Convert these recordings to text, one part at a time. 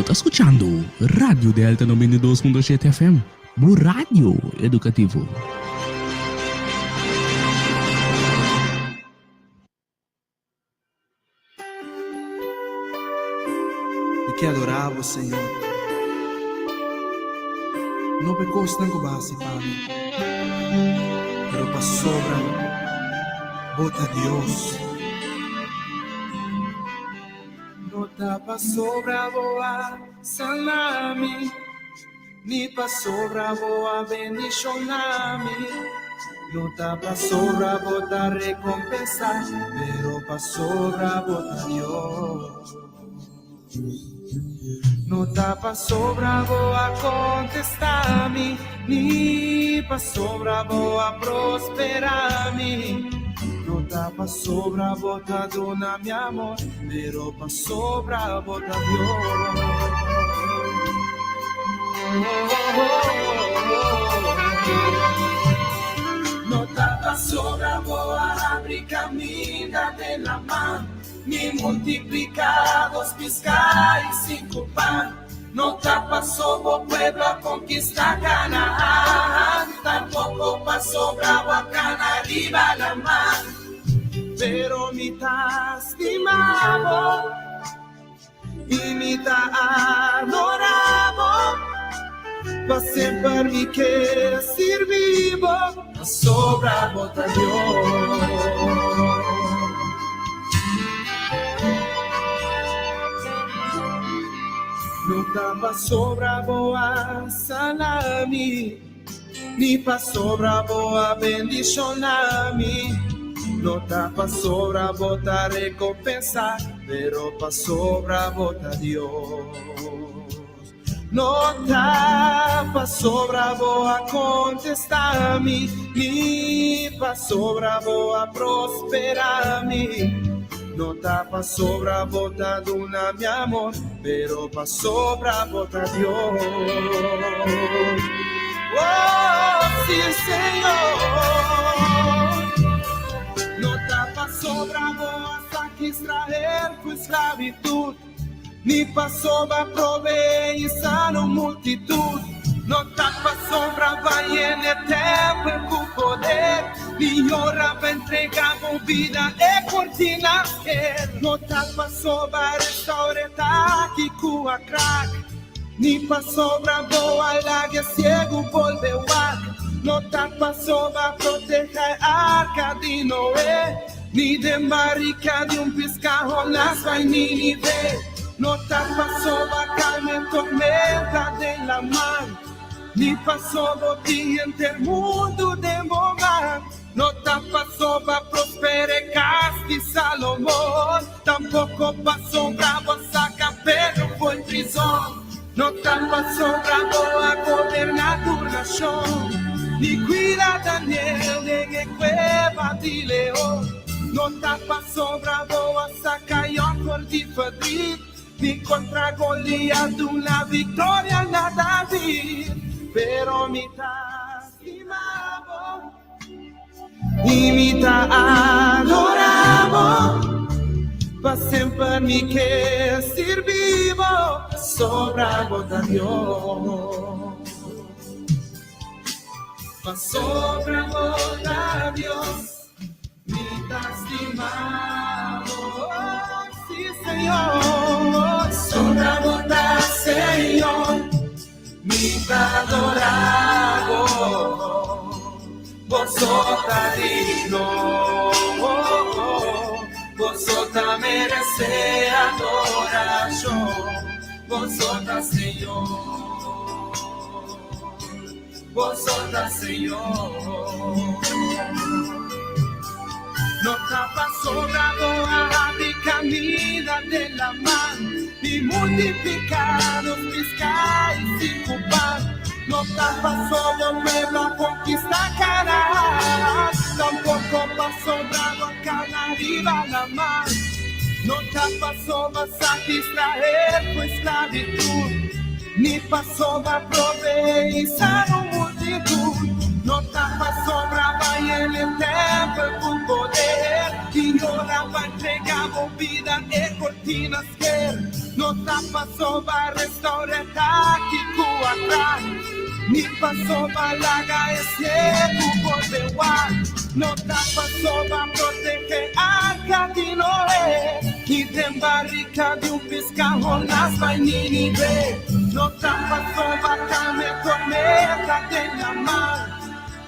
Bo ta skuchando Radio Delta 92.7 FM, bo radio edukativo. Mi ke adorá bo, Señor. No p'e kosnan ku bo a hasi pa mi, pero pasobra bo ta Dios. No ta pasobra bo a sana mi. Ni pasobra bo a bendishoná mi, no ta pasobra bo ta rekompensá, pero pasobra bo ta Dios. No ta pasobra bo a kontestá mi, ni pasobra bo a prosperá mi, no ta pasobra bo ta duna mi amor, pero pasobra bo ta Dios. No ta pasobra bo a habri kaminda den laman, ni multipliká dos piská i sinku pan. No ta paso bo pueblo a konkistá Kanaan, tampoko pasobra bo a kana riba laman. Pero mi ta stima bo. I mi ta adorá bo, pa semper mi ke sirbi bo, pasobra bo ta Dios. No ta pasobra bo a sana mi, ni pasobra bo a bendishoná mi, no ta pasobra bo ta rekompensá, pero pasobra bo ta Dios. No ta pasobra bo a kontestá mi, ni pasobra bo a prosperá mi, no ta pasobra bo ta duna mi amor, Pero pasobra bo ta Dios. Oh, sí, Señor. No ta pasobra bo a saca Israel fu esclavitud, ni pasobra proveé i sana un multitud. No ta pasobra ba yena e tempel cu poder, ni ora ba entrega bo bida e cortina sker. No ta pasobra restaura e taki cu a krak, ni pasobra bo a laga e ciegu bolbe wak. No ta pasobra proteha e arca di Noe, ni den barica di un pisca Jonas bai Ninive. No ta pasobra calma e tormenta den laman, ni pasobra tin henter mundu den bo man. No ta pasobra prospera e cas di Salomon, tampoco pasobra bo a saca Pedro fo'i prizon. No ta pasobra bo a goberna tur nacion, ni cuida Daniel den e cueva di leon. No ta pasobra bo a saca Job for di verdriet, ni contra Goliat duna victoria na David. Pero mi ta stima bo. I mi ta adorá bo, pa semper mi ke sirbi bo, pasobra bo ta Dios. Pasobra bo ta Dios, mi ta stima bo, sí Señor. Pasobra bo ta Señor. Mi ta adorá bo, bo so ta digno, bo so ta meresé adorashon, bo so ta Señor, bo so ta Señor. No ta pasobra bo a habri kaminda den laman, ni multipliká nos piská i sinku pan. No ta pasobra bo pueblo a konkistá Kanaan, tampoko pasobra bo a kana riba laman. No ta pasobra saka Israel ku esklabitut, Ni pasobra proveé i sana un multitut, no ta pasobra bai en e tèmpel ku poder i ora pa entregá bo bida e kortina sker. No No ta pasobra restaura e taki ku a krai, ni pasobra laga e siegu bolbe wak. No ta pasobra protege arka di Noe, ni den barika di un piska Jonas bai Ninive. No ta pasobra kalma e tormenta den laman,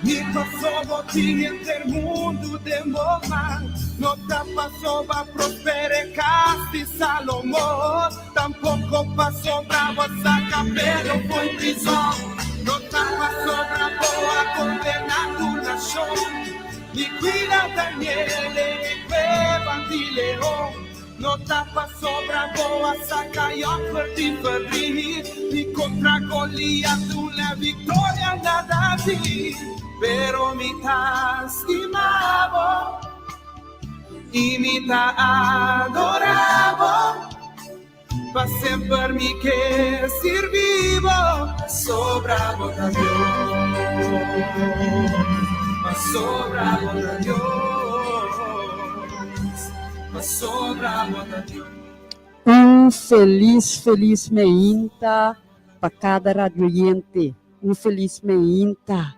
Ni pasobra tin henter mundu den bo man. No ta pasobra prospera e kas di Salomon, tampoko pasobra bo a saka Pedro fo'i prizon. No ta pasobra bo a goberná tur nashon, ni kuida Daniel den e kueba di leon. No ta pasobra bo a saka Jòffer di verdriet, ni kontra Goliat duna viktoria na David. Pero mi ta stima bo i mi ta adorá bo, pa semper mi ke sirbi bo. Pasobra bo ta Dios, pasobra bo ta Dios. Pasobra bo ta Dios. Un felis felis meinta pa kada radioyente, un felis meinta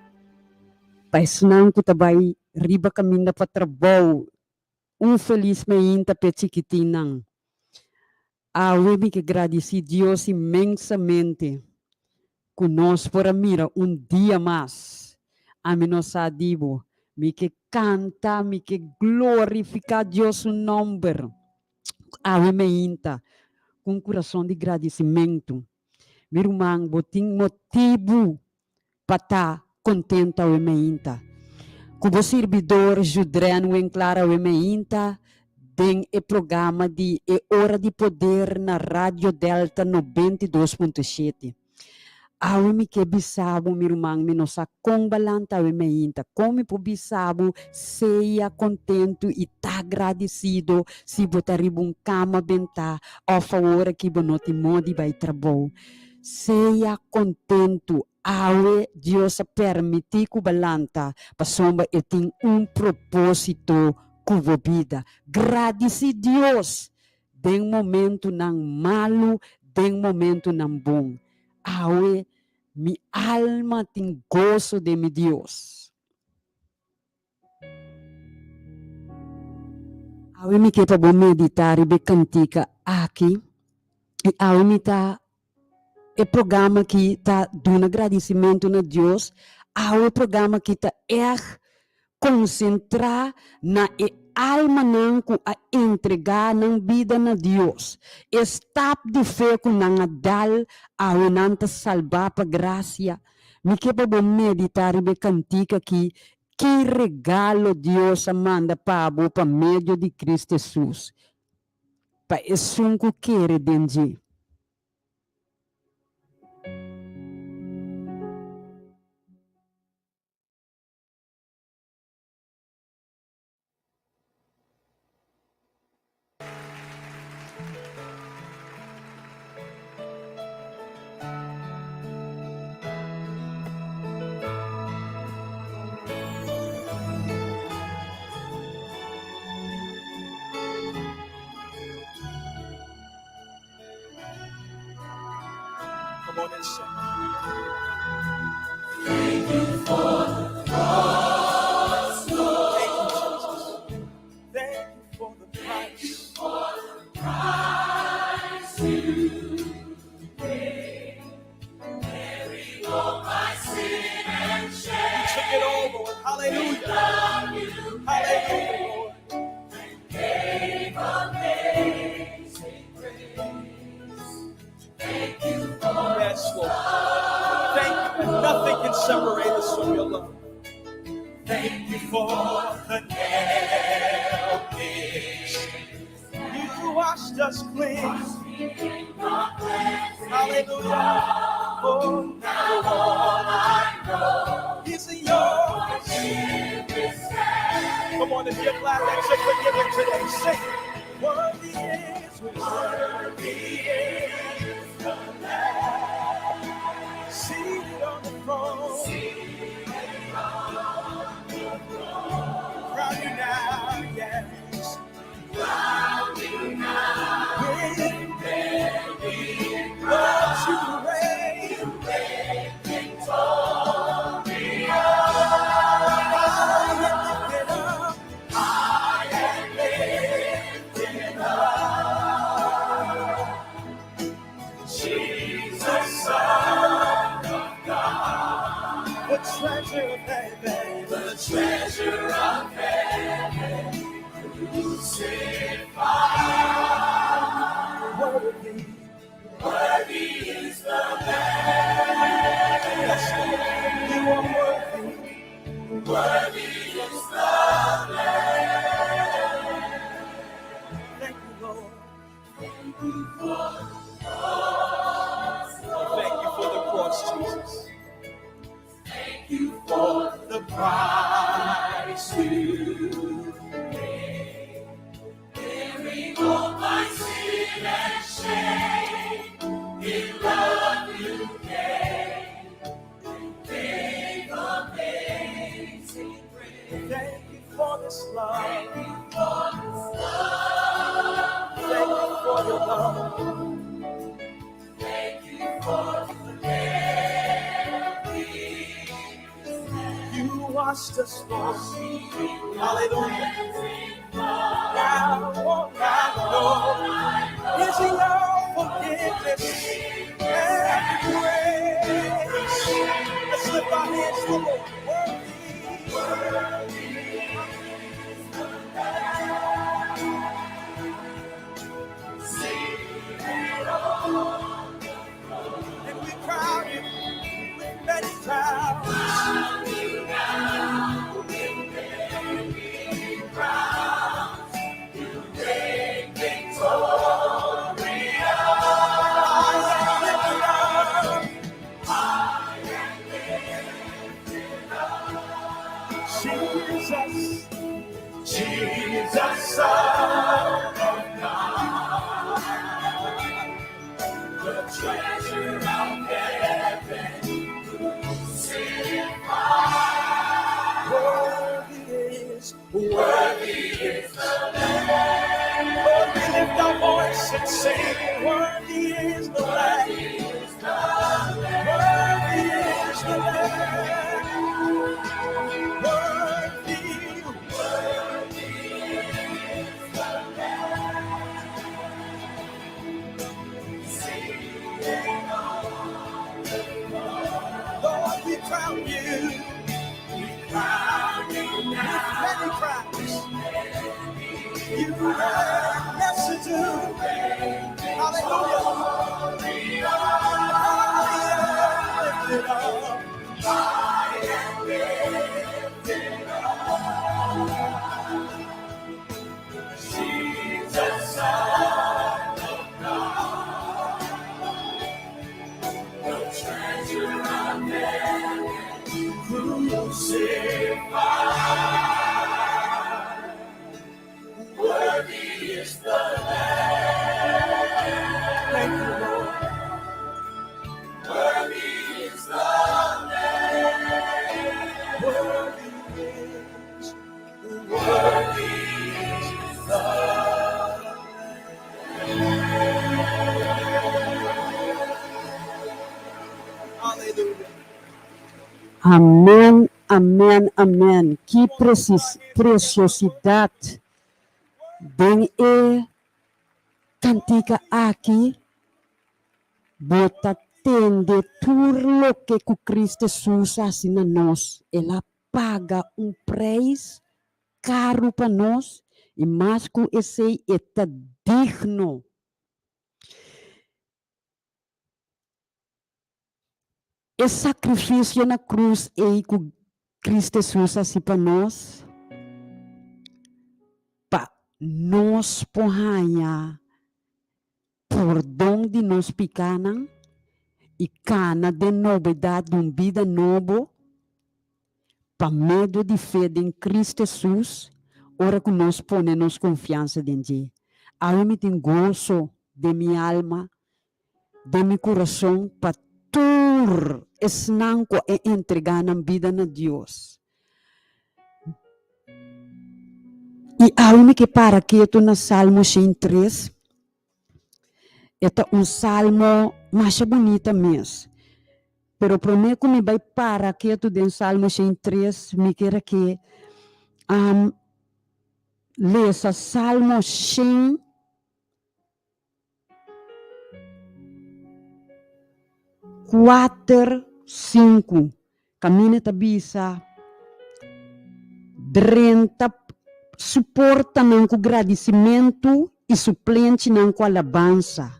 pa esnan ku ta bai riba kaminda pa trabou, un felis meinta pa e chikitinnan. Awe mi ke gradisí Dios inmensamente ku nos por a mira un dia mas. Ami no sa di bo. Mi ke kanta, mi ke glorifiká Dios su nòmber awe meinta ku un kurason di gradisimentu. Mi ruman, bo tin motibu pa ta kontentu awe meinta. Ku bo sirbidor Judren Winklar awe meinta den e programa di E Ora di Poder na Radio Delta 92.7. Awe mi ke bisa bo, mi ruman, mi no sa kon balanta awe meinta. Kon mi por bisa bo sea kontentu i ta gradisido si bo ta riba un kama bentá òf awor aki bo no tin modi bai trabou? Sea kontentu, awe Dios a permití ku bo lanta pasobra e tin un propósito ku bo bida. Gradisí Dios den momentunan malu, den momentunan bon. Awe mi alma tin goso den mi Dios. Awe mi ke pa bo meditá riba e kantika aki i awe mi ta e programa ki ta duna gradisimentu na Dios, awe e programa ki ta ègt konsentrá na e almanan ku a entregá nan bida na Dios. E stap di fe ku nan a dal, awe nan ta salbá pa grasia. Mi ke pa bo meditá riba e kantika aki, Ki regalo Dios a manda pa bo pa medio di Cristo Hesus, pa esun ku kere den dje. Come on and sing. Thank you, Jesus. Thank you for the price. You took it all, Lord. Hallelujah. Hallelujah, Lord. Yes, Lord. Thank you that nothing can separate us from your love. Thank you for the nail pierced. You washed us clean. Hallelujah. Oh, now all I know is yours. Come on, if you're glad that you're forgiven today, sing. Worthy is, worthy is the Lamb seated on the throne. Crown you now, yes. Crown you now with treasure of heaven, the treasure of heaven, crucified. Worthy, worthy is the Lamb. Yes, Lord, you are worthy. Worthy is the Lamb. Thank you, Lord. Thank you for the cross. Thank you for the cross, Jesus. Thank you for the price you paid. Bearing all my sin and shame, in love you came and gave amazing grace. Thank you for this love. Thank you for this love. Thank you for your love. Thank you for the You washed us, Lord. Hallelujah. Now all I know is your forgiveness and grace. Let's lift our hands to the Lord. Worthy, worthy is the Lamb. Seated on the throne. And we crown you with many crowns. Crown you now with many crowns. You reign victorious. I am lifted up. I am lifted up. Jesus, Jesus, Son of God, the treasure of heaven, crucified. Worthy is, worthy is the Lamb. Lord, we lift our voice and sing, worthy is the Lamb. Worthy is the Lamb. Worthy, worthy is the Lamb. Seated on the throne. Lord, we crown you. We crown you now. With many crowns. You reign, yes you do. Hallelujah. I am lifted up. I am lifted up. Jesus, Son of God, the treasure of heaven, crucified. Worthy is the Lamb. Thank you, Lord. Worthy is the Lamb. Worthy is, worthy is the Lamb. Hallelujah. Amen, amen, amen. Ki presis, preciosidad den e cantica aki. Bo ta tende tur loke cu Cristo Jesus a haci na nos. El a paga un prijs caro pa nos y mas cu esey e ta digno. E sacrificio na cruz ey cu Cristo Jesus a haci pa nos, pa nos por haña pordon di nos picanan y cana den novedad di un bida nobo pa medio di fe den Cristo Jesus ora cu nos pone nos confiansa den dje. Awe mi tin goso den mi alma, den mi curason pa tur esnan cu a entrega nan bida na Dios. I awe mi ke para ketu na Salmo 103. E ta un salmo masha bunita mes. Pero promé ku mi bai para ketu den Salmo 103, mi kier a ke um, lesa Salmo 100. Kuater, sinku. Kaminda ta bisa, Drenta su portanan ku gradisimentu i su plenchinan ku alabansa.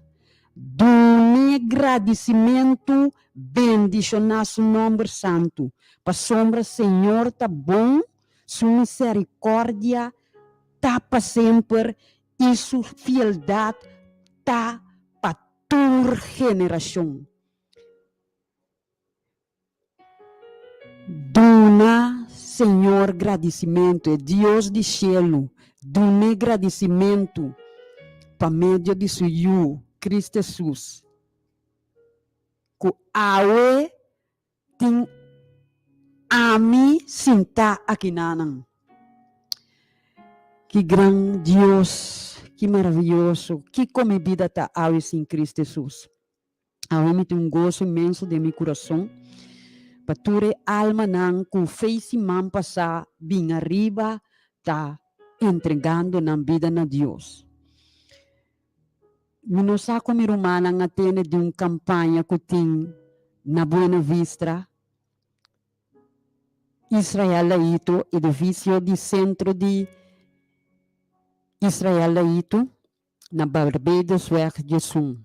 Dun'é gradisimentu, bendishoná su nòmber santu, pasobra Señor ta bon, su miserikòrdia ta pa semper i su fieldat ta pa tur generashon. Duna Señor gradisimentu, e Dios di shelu, dun'é gradisimentu pa medio di su Yu, Cristo Hesus, ku awe tin ami sintá akinanan. Ki gran Dios, ki maraviyoso, kiko mi bida ta awe sin Cristo Hesus? Awe mi tin un goso inmenso den mi kurason pa tur e almanan ku fe siman pasá bin ariba ta entregando nan bida na Dios. Mi no sa ku mi rumannan a tende di un kampaña ku tin na Buena Vistra, Israel Leito, edifisio di sentro di Israel Leito na Barbadosweg diesun.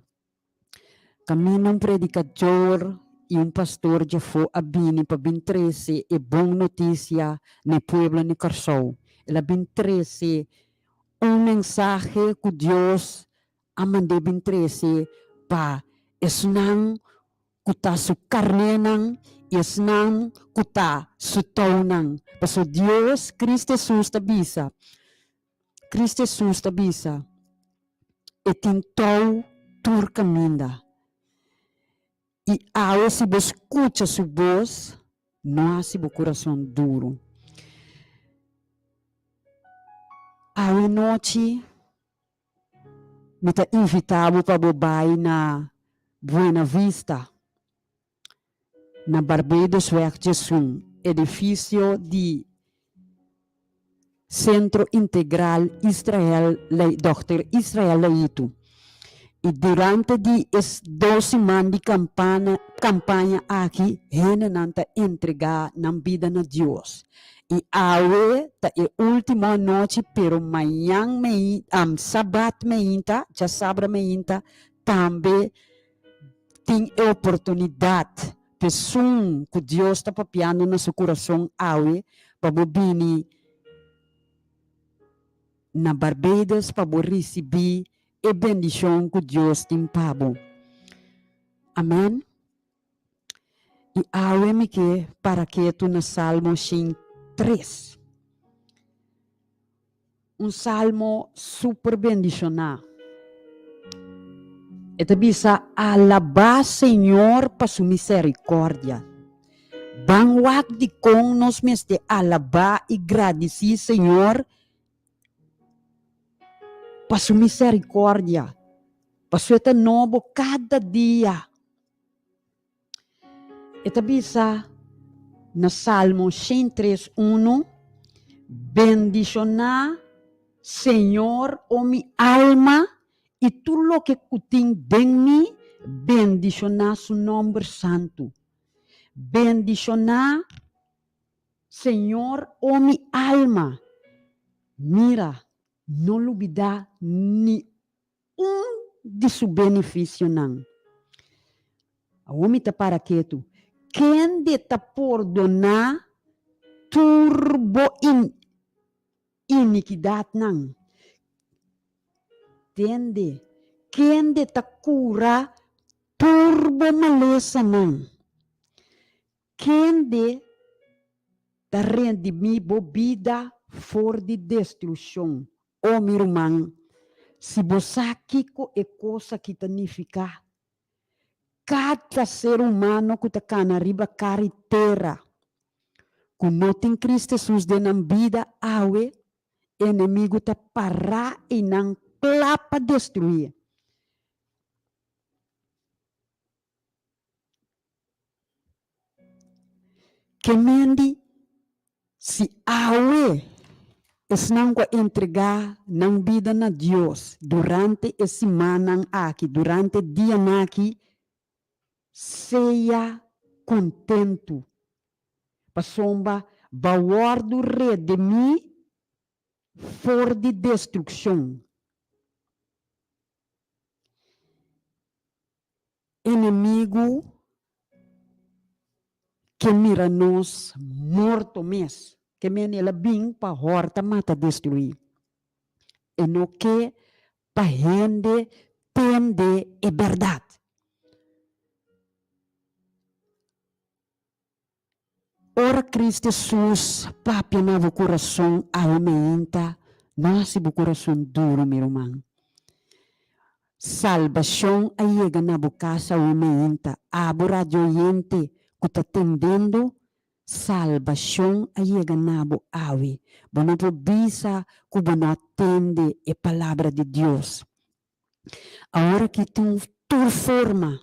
Kaminda un predikador i un pastor djafó a bini pa bin trese e bon notisia na e pueblo di Kòrsou. El a bin trese un mensahe ku Dios a mand'é bin trese pa esnan ku ta su karnénan i esnan ku ta su tounan. Pasobra Dios, Kristu Hesus, ta bisa, Kristu Hesus ta bisa, E tin tou tur kaminda. I awe si bo skucha su bos, no hasi bo kurason duru. Awe nochi mi ta invitá bo pa bo bai na Buena Vista, na Barbadosweg diesun, edifisio di Sentro Integral Israel Dòkter Israel Leito. I durante di e dos siman di kampana kampaña aki hendenan ta entregá nan bida na Dios. I awe ta e último anochi pero mañan mei sabat meinta, djasabra meinta, tambe tin e oportunidat p'esun ku Dios ta papiando na su kurason awe pa bo bini na Barbados pa bo risibí e bendishon ku Dios tin pa bo. Amèn. I awe mi ke para ketu na Salmo 103. Un salmo super bendishoná. E ta bisa, Alabá Señor pa su miserikòrdia. Ban wak dikon nos mester alabá i gradisí Señor pa su miserikòrdia, pasobra e ta nobo kada dia. E ta bisa na Salmo 103, unu, Bendishoná Señor, o mi alma, i tur loke ku tin den mi, bendishoná su nòmber santu. Bendishoná Señor, o mi alma. Mira, no lubidá ni un di su benefisionan. Awor mi ta para ketu. Kende ta pordoná tur bo inikidatnan? Tende, kende ta kura tur bo malesanan? Kende ta redimí bo bida for di destrukshon? O mi ruman, si bo sa kiko e kos aki ta nifiká! Kada ser humano ku ta kana riba kara i tera ku no tin Kristu Hesus den nan bida awe, enemigu ta pará einan kla pa destruí. Ke mendi si awe esnan ku a entregá nan bida na Dios durante e simannan aki, durante e dianan aki, sea kontentu. Pasobra bo a wòrdu redimí for di destrukshon. Enemigu ke mira nos morto mes, ke men el a bin pa hòrta, mata, destruí. E no ke pa hende tende e bèrdat. Ora Cristo Hesus papia na bo kurason awe meinta, no hasi bo kurason duru, mi ruman. Salbashon a yega na bo kas awe meinta. Abo radio oyente ku ta tendendo, salbashon a yega na bo awe. Bo no por bisa ku bo no a tende e palabra di Dios. Awor aki tin tur forma.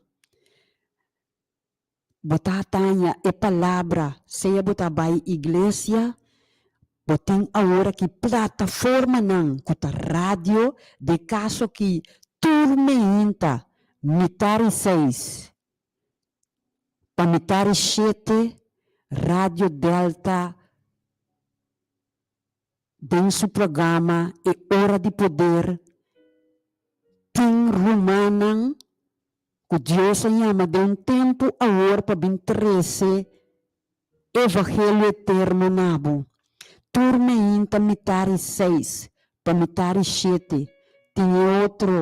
Bo ta taña e palabra sea bo ta bai iglesia, bo tin awor aki plataformanan ku ta radio, de kaso ki tur meinta mitar i seis pa mitar i shete Radio Delta den su programa E Ora di Poder tin rumannan ku Dios a yama den un tempu awor pa bin trese evangelio eterno na bo. Tur meinta mitar i seis pa mitar i shete tin e otro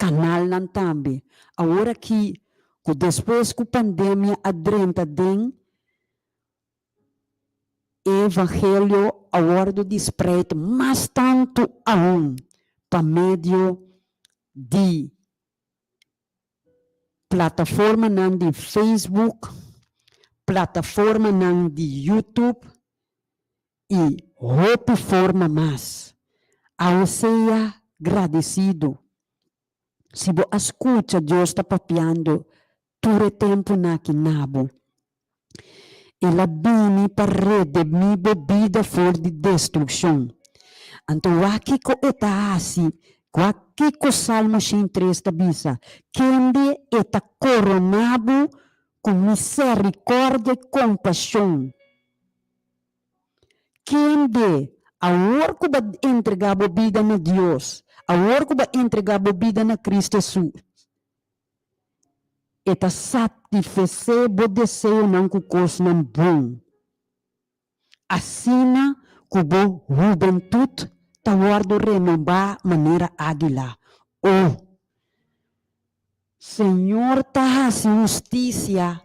kanalnan tambe. Awor aki ku despues ku pandemia a drenta den e evangelio a wòrdu dispreid mas tantu aun pa medio di plataformanan di Facebook, plataformanan di YouTube i hopi forma mas. Awe sea gradesido si bo a skucha Dios ta papiando Tur e tempunan aki na bo. El a bini pa redemí bo bida for di destrukshon. Anto wak kiko e ta hasi, wak kiko Salmo 103 ta bisa, Kende e ta koroná bo ku miserikòrdia i kompashon. Kende, awor ku bo a entregá bo bida na Dios, awor ku bo a entregá bo bida na Kristu Hesus, E ta satisfesé bo deseonan ku kosnan bon, asina ku bo hubentut ta wòrdu renobá manera águila. O Señor ta hasi hustisia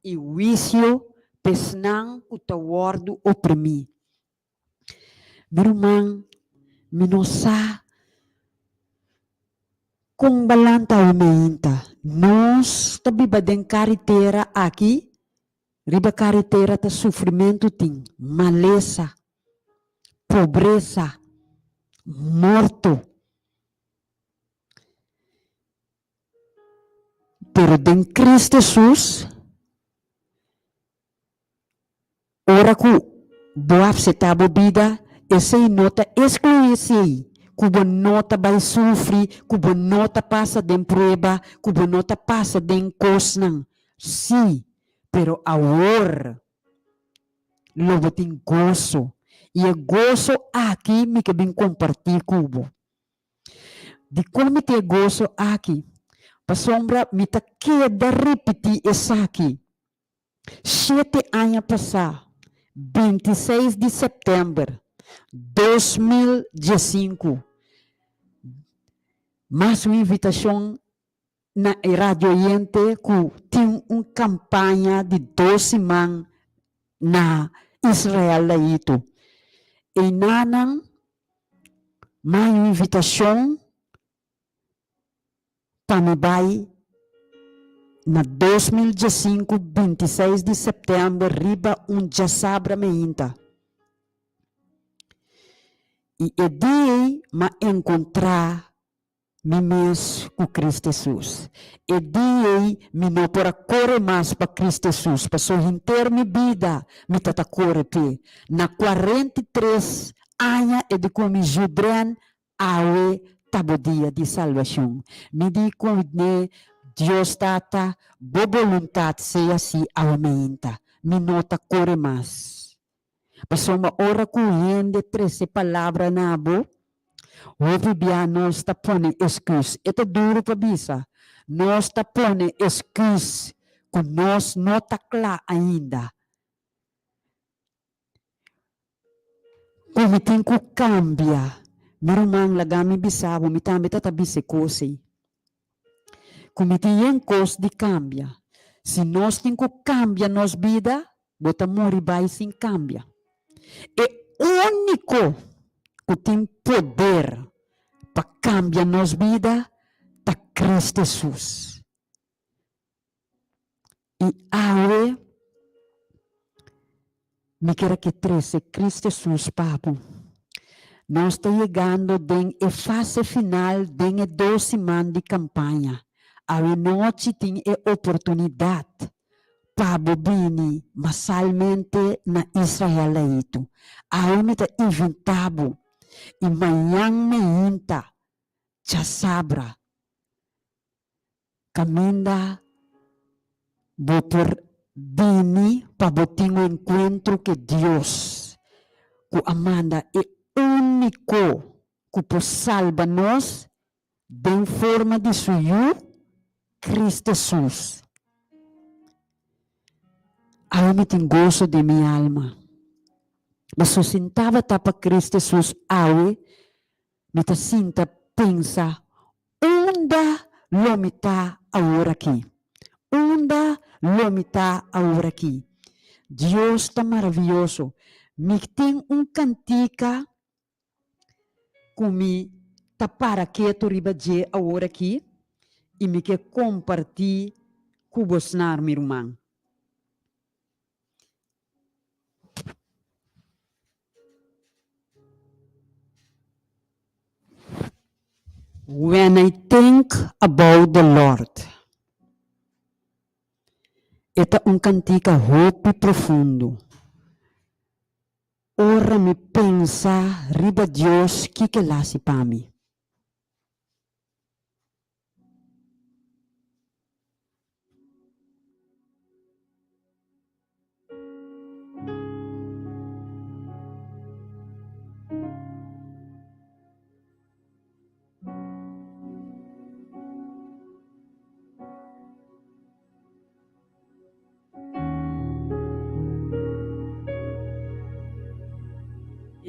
i huisio pa esnan ku ta wòrdu oprimí. Mi ruman, mi no sa kon balanta awe meinta. Nos ta biba den karitera aki, riba karitera ta sufrimentu tin, malesa, pobresa, morto. Pero den Cristo Hesus, Ora ku bo apseptá bo bida, esei no ta eskluí esei ku bo no ta bai sufri, ku bo no ta pasa den prueba, ku bo no ta pasa den kosnan. Sí, pero awor lo bo tin goso, i e goso aki mi ke bin kompartí ku bo. Dikon mi tin e goso aki? Pasobra mi ta keda ripití esaki. Shete aña pasá, 26 di sèptèmber 2015, mas un invitashon na e radio oyente ku tin un kampaña di dos siman na Israel Laito. Einanan mas un invitashon Pa mi bai na 2015 26 di sèptèmber riba un djasabra meinta. I e dia ei m'a enkontrá mi mes ku Cristo Hesus. E dia ei mi no por a kore mas pa Cristo Hesus, paso henter mi bida mi ta ta kore p'e. Na 43 aña e di ku mi Judren Awe ta bo dia di salbashon. Mi di ku ne, Dios Tata, bo boluntat sea si awe meinta. Mi no ta kore mas. Pasobra ora ku hende trese palabra na bo, hopi bia nos ta pone esküs. E ta duru pa bisa. Nos ta pone esküs ku nos no ta kla ainda. Ku mi tin ku kambia. Mi ruman, laga mi bisa bo, mi tambe ta ta bisa e kos ei. Ku mi tin yen kos di kambia. Si nos tin ku kambia nos bida, bo ta muri bai sin kambia. E úniko ku tin poder pa kambia nos bida ta Cristo Hesus. I awe mi kier a ke trese Cristo Hesus pa bo. Nos ta yegando den e fase final den e dos siman di kampaña. Awe nochi tin e oportunidat pa bo bini masalmente na Israel Laitu. Awe mi ta invitá bo i mañan meinta djasabra Kaminda bo por bini pa bo tin un enkuentro ku Dios ku a manda e úniko ku por salba nos den forma di su Yu, Cristo Hesus. Awe mi tin goso den mi alma. Pasobra si N tabata pa Cristo Hesus awe, mi ta sinta pensa Unda lo mi ta awor aki? Unda lo mi ta awor aki? Dios ta maravioso. Mi tin un kantika ku mi ta para ketu riba dje awor aki i mi ke kompartí ku bosnan, mi ruman. When I think about the Lord. E ta un kantika hopi profundo. Ora mi pensa riba Dios kiko el hasi pa mi.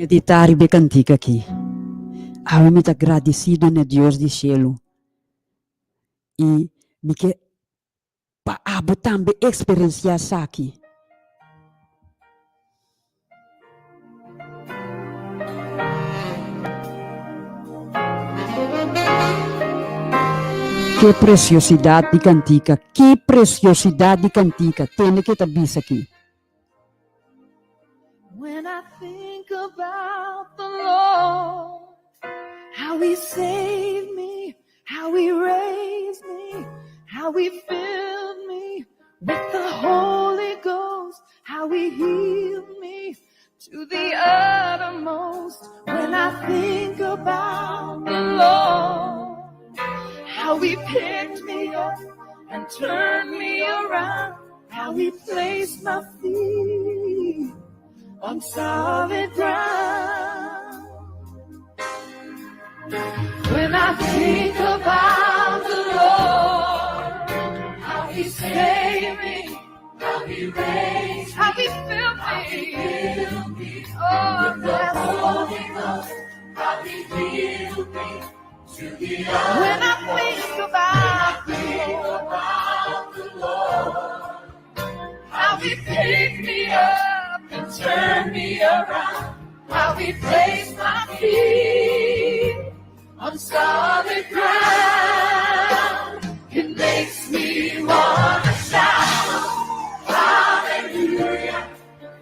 Meditá riba e kantika akí. Awe mi ta gradisido na Dios di shelu i mi ke pa abo tambe eksperensiá esaki. Ke presiosidat di kantika, ke presiosidat di kantika, tende ke ta bisa aki. When I think about the Lord, how he saved me, how he raised me, how he filled me with the Holy Ghost, how he healed me to the uttermost. When I think about the Lord, how he picked me up and turned me around, how he placed my feet on solid ground. When I think about the Lord, how he saved me, how he raised how he filled me, oh, with the Holy Ghost, how he healed me to the When I think about, about the Lord, how he picked me up and turned me around, how he placed my feet on solid ground. It makes me wanna shout, Hallelujah!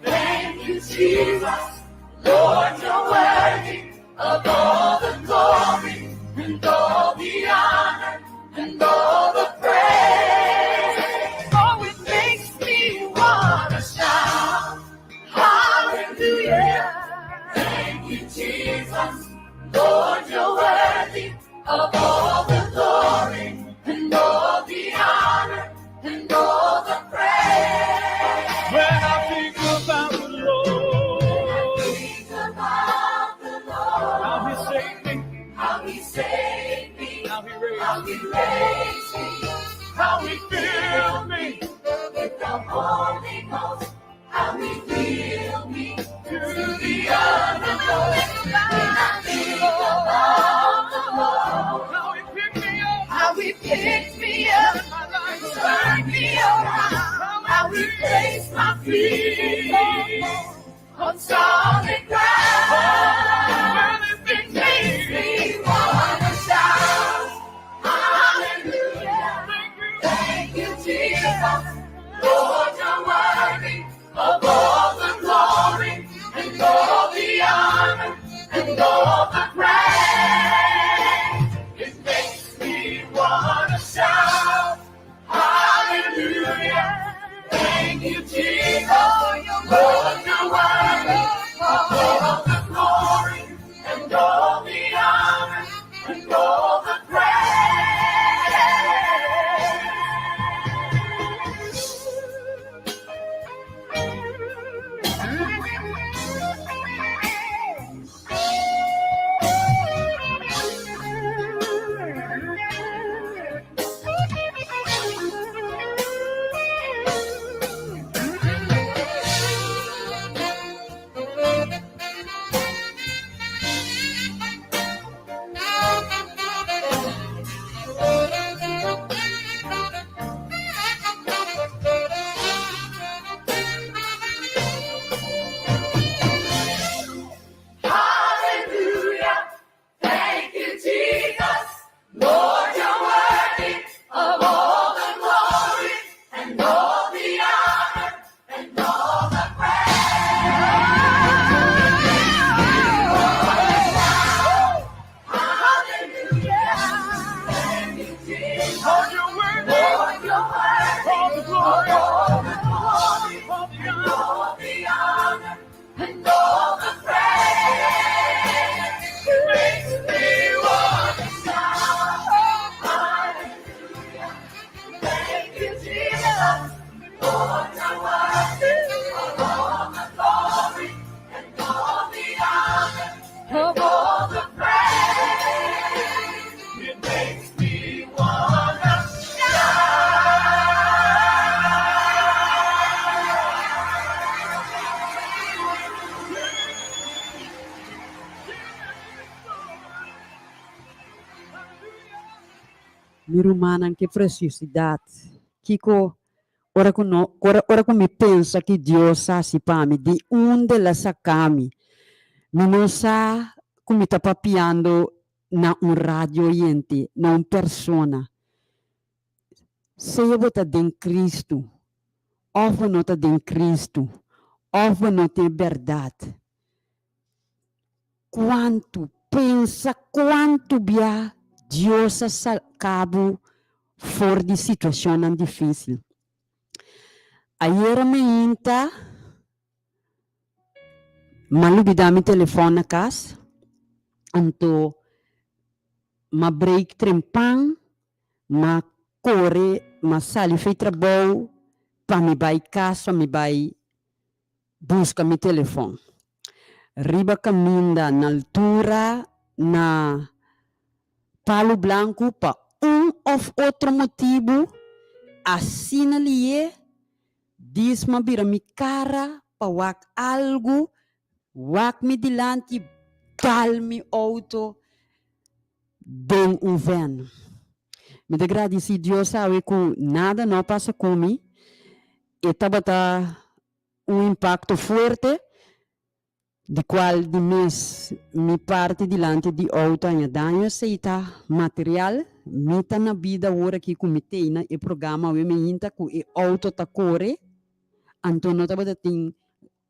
Thank you, Jesus. Lord, you're worthy of all the glory and all the honor and all the praise. Oh, it makes me wanna shout, Hallelujah! Thank you, Jesus. Lord, you're worthy of all the glory and all the honor. How he raised, how he raised me, how he filled me with the Holy Ghost, how he filled me to the uttermost. When I think about the Lord, how he picked me up, how he picked me up, turned me around, how he placed my feet on solid ground. It makes me wanna shout, Hallelujah! Thank you, Jesus. Lord, you're worthy of all the glory and all the honor and all the praise. It makes me wanna shout, Hallelujah! Thank you, Jesus. Lord, you're worthy of all the glory and all the honor and all the praise. Hallelujah. Thank you, Jesus. Lord, you're worthy of all the glory and all the honor and all the praise. Hallelujah. Thank you, Jesus. Lord, you're worthy. Lord, you're worthy all the glory, all the glory, and all the honor and all the praise. It makes me wanna shout. Hallelujah. Thank you, Jesus. Lord, you're worthy of all the glory and all the honor and all the praise. It makes me wanna Mi rumannan, ke presiosidat! Kiko ora ku no, ora, ora ku mi pensa ki Dios a hasi pa mi, di unda el a saka mi? Mi no sa ku mi ta papiando na un radio oyente, na un persona. Sea bo ta den Cristo of bo no ta den Cristo of bo no tin e berdad, cuanto, pensa cuanto bia Dios a saca bo for di situacionnan dificil. Ayera mainta m'a lubida mi telefon na cas, anto m'a break trempan, m'a kore, m'a sali for e trabou pa mi bai cas, pa mi bai buska mi telefon. Riba kaminda na altura na Palu Blanku pa un òf otro motibu asina lié disma bira mi kara pa wak algu, wak mi dilanti dal mi outo den un vèn. Mi ta gradisí Dios awe ku nada no a pasa ku mi. E tabata un impakto fuerte di kual di mes mi parti dilanti di outo haña daño. Esei ta material. Mi ta na bida awor aki ku mi tei na e programa awe mi hinta ku e outo ta kore, anto no tabata tin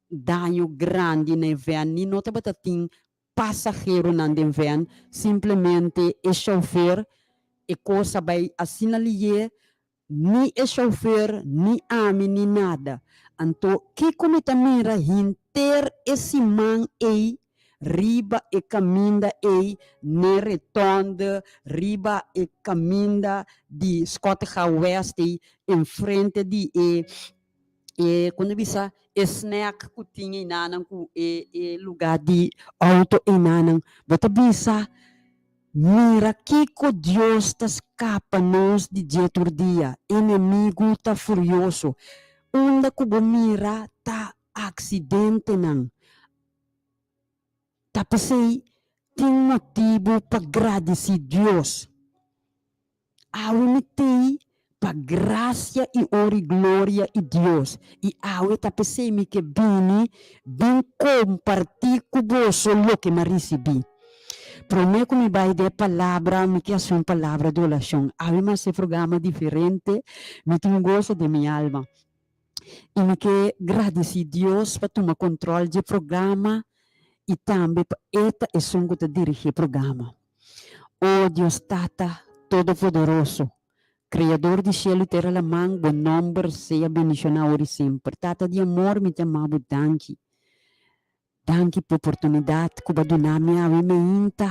daño grandi na e vèn ni no tabata tin pasaheronan den vèn, simplemente e chauffeur e kos a bai asina lié, ni e chauffeur, ni ami, ni nada. Anto kiko mi ta mira henter e siman ei riba e kaminda ei n'e retonde riba e kaminda di Schottegat West ei enfrente di e e kon ta bisa e snack ku tin einanan ku e e luga di auto einanan bo ta bisa. Mira kiko Dios ta skapa nos di dje tur dia. Enemigu ta furioso. Unda ku bo mira ta aksidentenan. Ta p'esei tin motibu pa gradisí Dios. Awe mi tei pa grasia i ora i gloria i Dios, i awe ta p'esei mi ke bini bin kompartí ku boso loke mi a risibí. Promé ku mi bai den e palabra, mi ke hasi un palabra di orashon. Awe mi hasi e programa diferente, mi tin un goso den mi alma. I mi ke gradisí Dios pa tuma kontròl dje programa i tambe pa E ta esun ku ta dirigí e programa. O Dios Tata Todopoderoso, Kreador di shelu i tera laman, bo nòmber sea bendishoná ora i semper. Tata di amor, mi ta yama bo danki. Danki pa oportunidat ku bo a duna mi awe meinta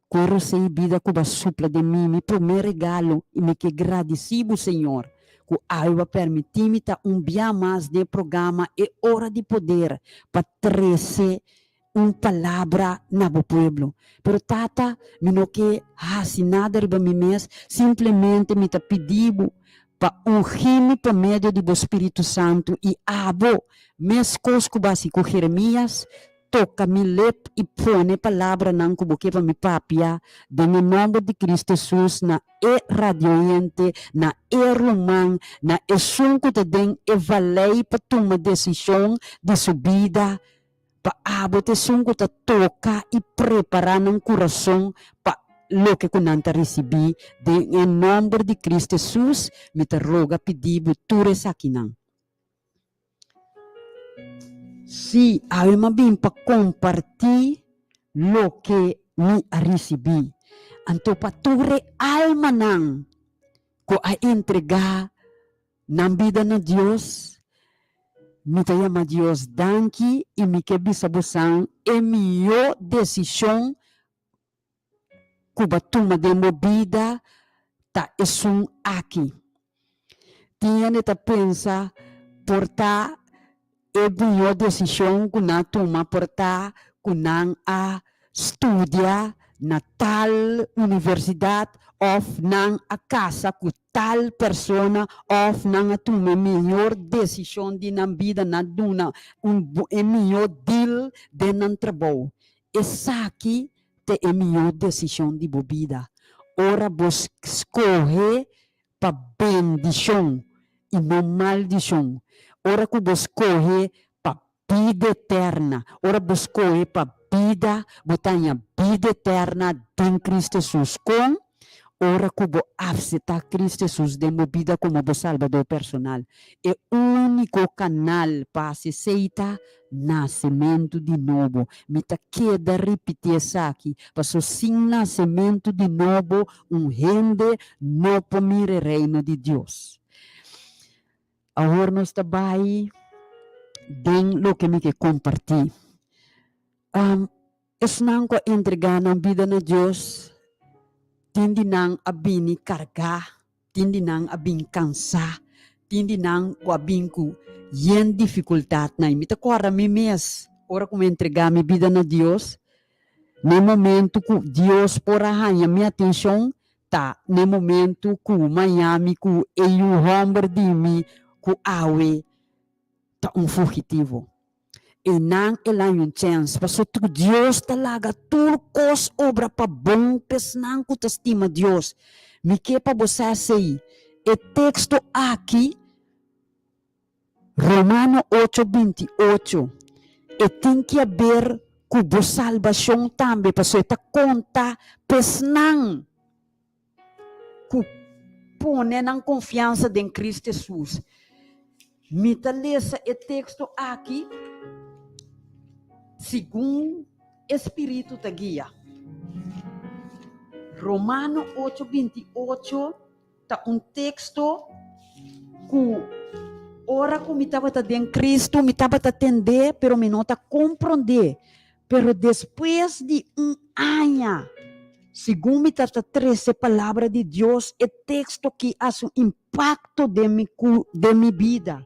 ku e rosé i bida ku bo a supla den mi, mi promé regalo, i mi ke gradisí bo, Señor, ku awe bo a permití mi ta un bia mas den e programa E Ora di Poder pa trese un palabra na bo pueblo. Pero Tata, mi no ke hasi nada riba mi mes, simplemente mi ta pidi bo pa ungí mi pa medio di bo spiritu santu i abo, meskos ku bo hasi ku Jeremias, toka mi lep i pone palabranan ku bo ke pa mi papia den e nòmber di Cristo Hesus na e radioyente, na e ruman, na esun ku ta den e valei pa tuma desishon di su bida. Pa abo ta esun ku ta toka i prepará nan kurason pa loke ku nan ta risibí. Den e nòmber di Cristo Hesus mi ta roga pidi bo tur esakinan. Sí, awe mi a bin pa kompartí loke mi a risibí. Anto pa tur e almanan ku a entregá nan bida na Dios, mi ta yama Dios danki i mi ke bisa bosan e mihó desishon ku bo a tuma den bo bida ta esun aki. Tin hende ta pensa por ta e mihó desishon ku nan a tuma por ta ku nan a studia na tal universidat òf nan a kasa ku tal persona òf nan a tuma e mihor desishon di nan bida, nan a duna un e mihó deal den nan trabou. Esaki ta e mihó desishon di bo bida. Ora bo skohe pa bendishon i no maldishon. Ora ku bo skohe pa bida eterna. Ora bo skohe pa bida, bo ta haña bida eterna den Cristo Hesus. Kon? Ora ku bo apseptá Cristo Hesus den bo bida komo bo Salbador personal. E úniko kanal pa hasi esei ta nasementu di nobo. Mi ta keda ripití esaki, paso sin nasementu di nobo un hende no por mira e Reino di Dios. Awor nos ta bai den loke mi ke kompartí. Esnan ku a entregá nan bida na Dios, tin di nan a bini kargá, tin di nan a bin kansá, tin di nan ku a bin ku yen difikultatnan. I mi ta kòrda mi mes ora ku mi a entregá mi bida na Dios, na e momentu ku Dios por a haña mi atenshon ta na e momentu ku Miami ku e yu hòmber di mi ku awe ta un fugitivo. Einan el a haña un chèns pasobra ku Dios ta laga tur kos obra pa bon pa esnan ku ta stima Dios. Mi ke pa bo sa esei. E teksto aki, Romano ocho binti ocho, e tin ki haber ku bo salbashon tambe pasobra e ta konta pa esnan ku pone nan konfiansa den Kristu Hesus. Mi ta lesa e teksto aki segun e Spiritu ta guia. Romano ocho binti ocho ta un teksto ku ora ku mi tabata den Kristu mi tabata tendé pero mi no ta komprondé. Pero despues di un aña, segun mi ta ta trese palabra di Dios, e teksto ki hasi un impakto den mi ku den mi bida.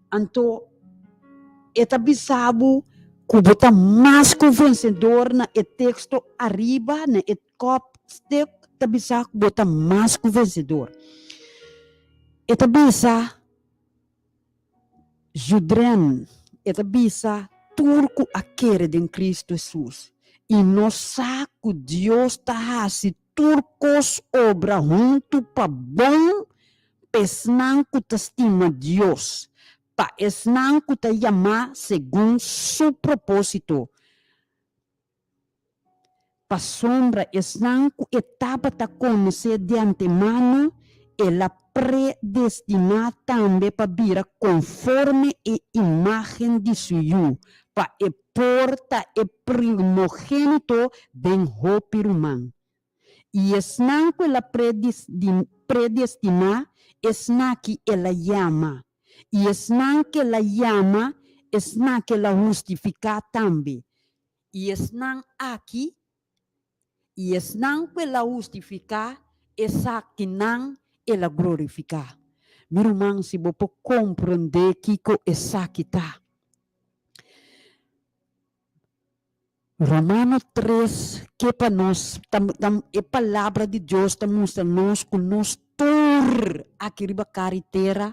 Anto e ta bisa bo. Ku bo ta mas ku vensedor na e teksto ariba na e kopstuk ta bisa ku bo ta mas ku vensedor. E ta bisa Judren, e ta bisa tur ku a kere den Kristu Hesus i no sa ku Dios ta hasi tur kos obra huntu pa bon pa esnan ku ta stima Dios, pa esnan ku ta yamá segun su propósito. Pasobra esnan ku e tabata konosé di antemano, el a predestiná tambe pa bira konforme e imágen di su Yu, pa e por ta e primogénito den hopi ruman. I esnan ku el a predestiná, esnaki el a yama, i esnan ku el a yama, esnaki el a hustifiká tambe. I esnan aki, i esnan ku el a hustifiká, esakinan el a glorifiká. Mi ruman, si bo por komprondé kiko esaki ta. Romano tres ke pa nos ta ta e palabra di Dios ta mustra nos ku nos tur aki riba kara i tera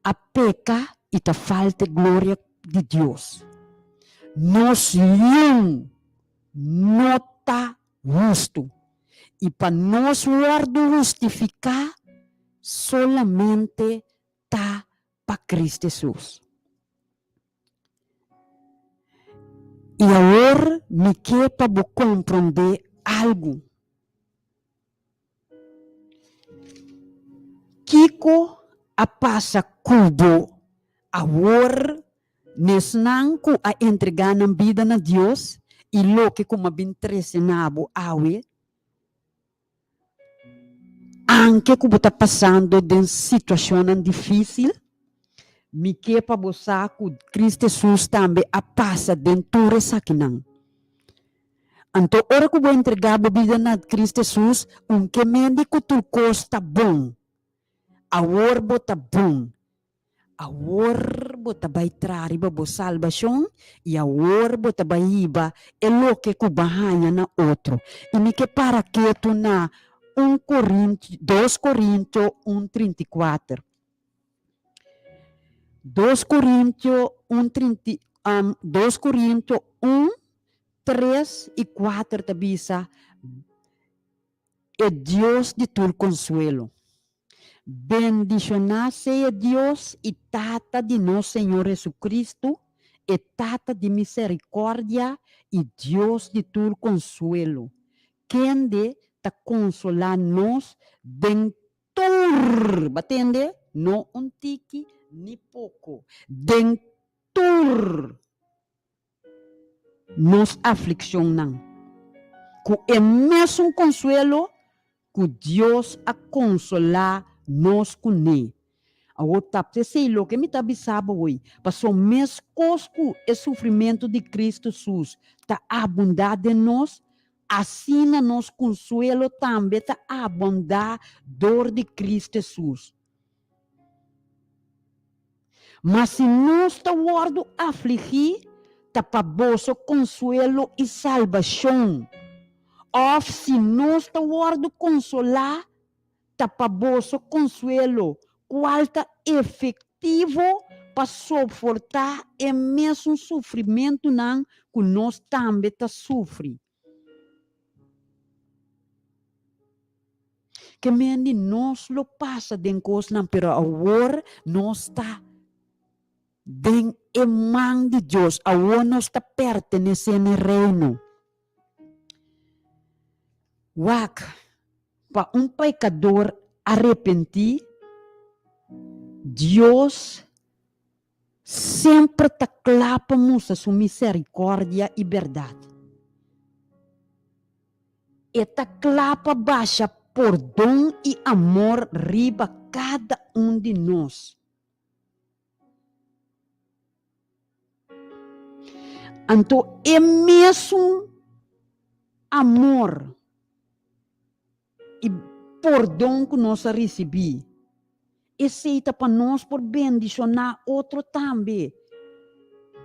a peka i ta falta e gloria di Dios. Nos yun no ta hustu i pa nos wòrdu hustifiká solamente ta pa Cristo Hesus. I awor mi ke pa bo komprondé algu. Kiko a pasa ku bo awor n'esnan ku a entregá nan bida na Dios i loke ku mi a bin trese na bo awe? Anke ku bo ta pasando den situashonnan difísil, mi ke pa bo sa ku Kristu Hesus tambe a pasa den tur esakinan. Anto ora ku bo entregá bo bida na Kristu Hesus, un ke mende ku tur kos ta bon. Awor bo ta bon. Awor bo ta bai traha riba bo salbashon i awor bo ta bai hiba e loke ku bo a haña na otro. I mi ke para ketu na un Korintio, dos Korintio un 34. Dos Korintio un trinta, dos Korintio un, tres i kuater ta bisa, E Dios di tur konsuelo. Bendishoná sea Dios i Tata di nos Señor Jesucristo, e Tata di miserikòrdia i Dios di tur konsuelo, kende ta konsolá nos den tur, bo a tende? No un tiki ni poko, den tur nos aflikshonnan, ku e mesun konsuelo ku Dios a konsolá nos kuné. Awor ta p'esei loke mi ta bisa bo hoy, pasobra meskos ku e sufrimentu di Kristu Hesus ta abundá den nos, asina nos konsuelo tambe ta abundá dor di Kristu Hesus. Ma si nos ta wòrdu afligí, ta pa boso konsuelo i salbashon, òf si nos ta wòrdu konsolá, ta pa boso konsuelo, kual ta efektivo pa soportá e mesun sufrimentunan ku nos tambe ta sufri. Ke men di nos lo pasa den kosnan, pero awor nos ta den e man di Dios, awor nos ta pertenesé na e Reino. Wak, pa un pekador arepentí, Dios Semper ta kla pa mustra su miserikòrdia i bèrdat. E ta kla pa basha pordon i amor riba kada un di nos. Anto e mesun amor i pordon ku nos a risibí, esei ta pa nos por bendishoná otro tambe.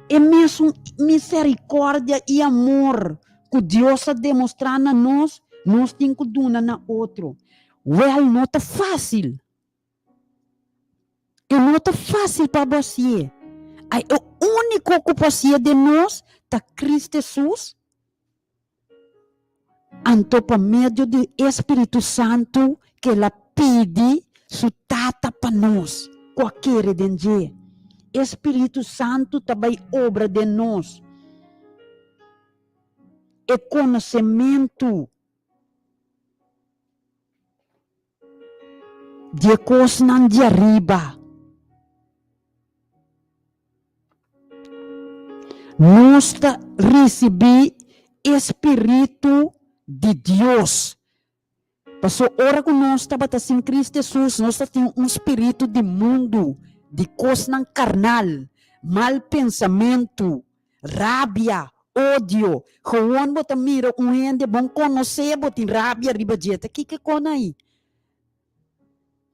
E mesun miserikòrdia i amor ku Dios a demostrá na nos, nos tin ku duna na otro. Wèl, no ta fásil. E no ta fásil pa bo hasié. Ai, e úniko ku por hasié den nos ta Kristu Hesus. Anto pa medio di e Spiritu Santu ku el a pidi su Tata pa nos ku a kere den dje. E Spiritu Santu ta bai obra den nos. E konosementu Di e kosnan di ariba. Nos ta risibí e spiritu di Dios. Pasobra ora ku nos tabata sin Cristo Hesus, nos ta tin un spiritu di mundu, di kosnan karnal, mal pensamentu, Rabia, odio, Gewoon bo ta mira un hende bon konosé bo tin rabia riba dje. Ta kiko kon ai?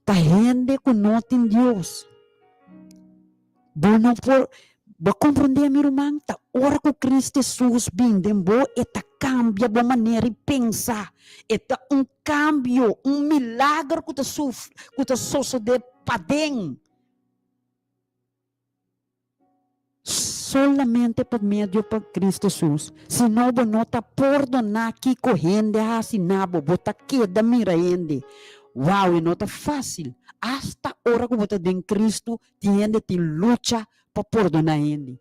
Ta hende ku no tin Dios. Bo no por, bo a komprondé mi ruman? Ta ora ku Cristo Hesus bin den bo e ta kambia bo manera di pensa. E ta un kambio, un milagro ku ta ku ta sosodé paden. Solamente pa medio pa Cristo Jesus. Si no bo no ta pordoná kiko hende a hasi na bo, bo ta keda mira hende. Wow, e no ta fácil. Asta ora ku bo ta den Cristo, tin hende tin lucha pa pordoná hende.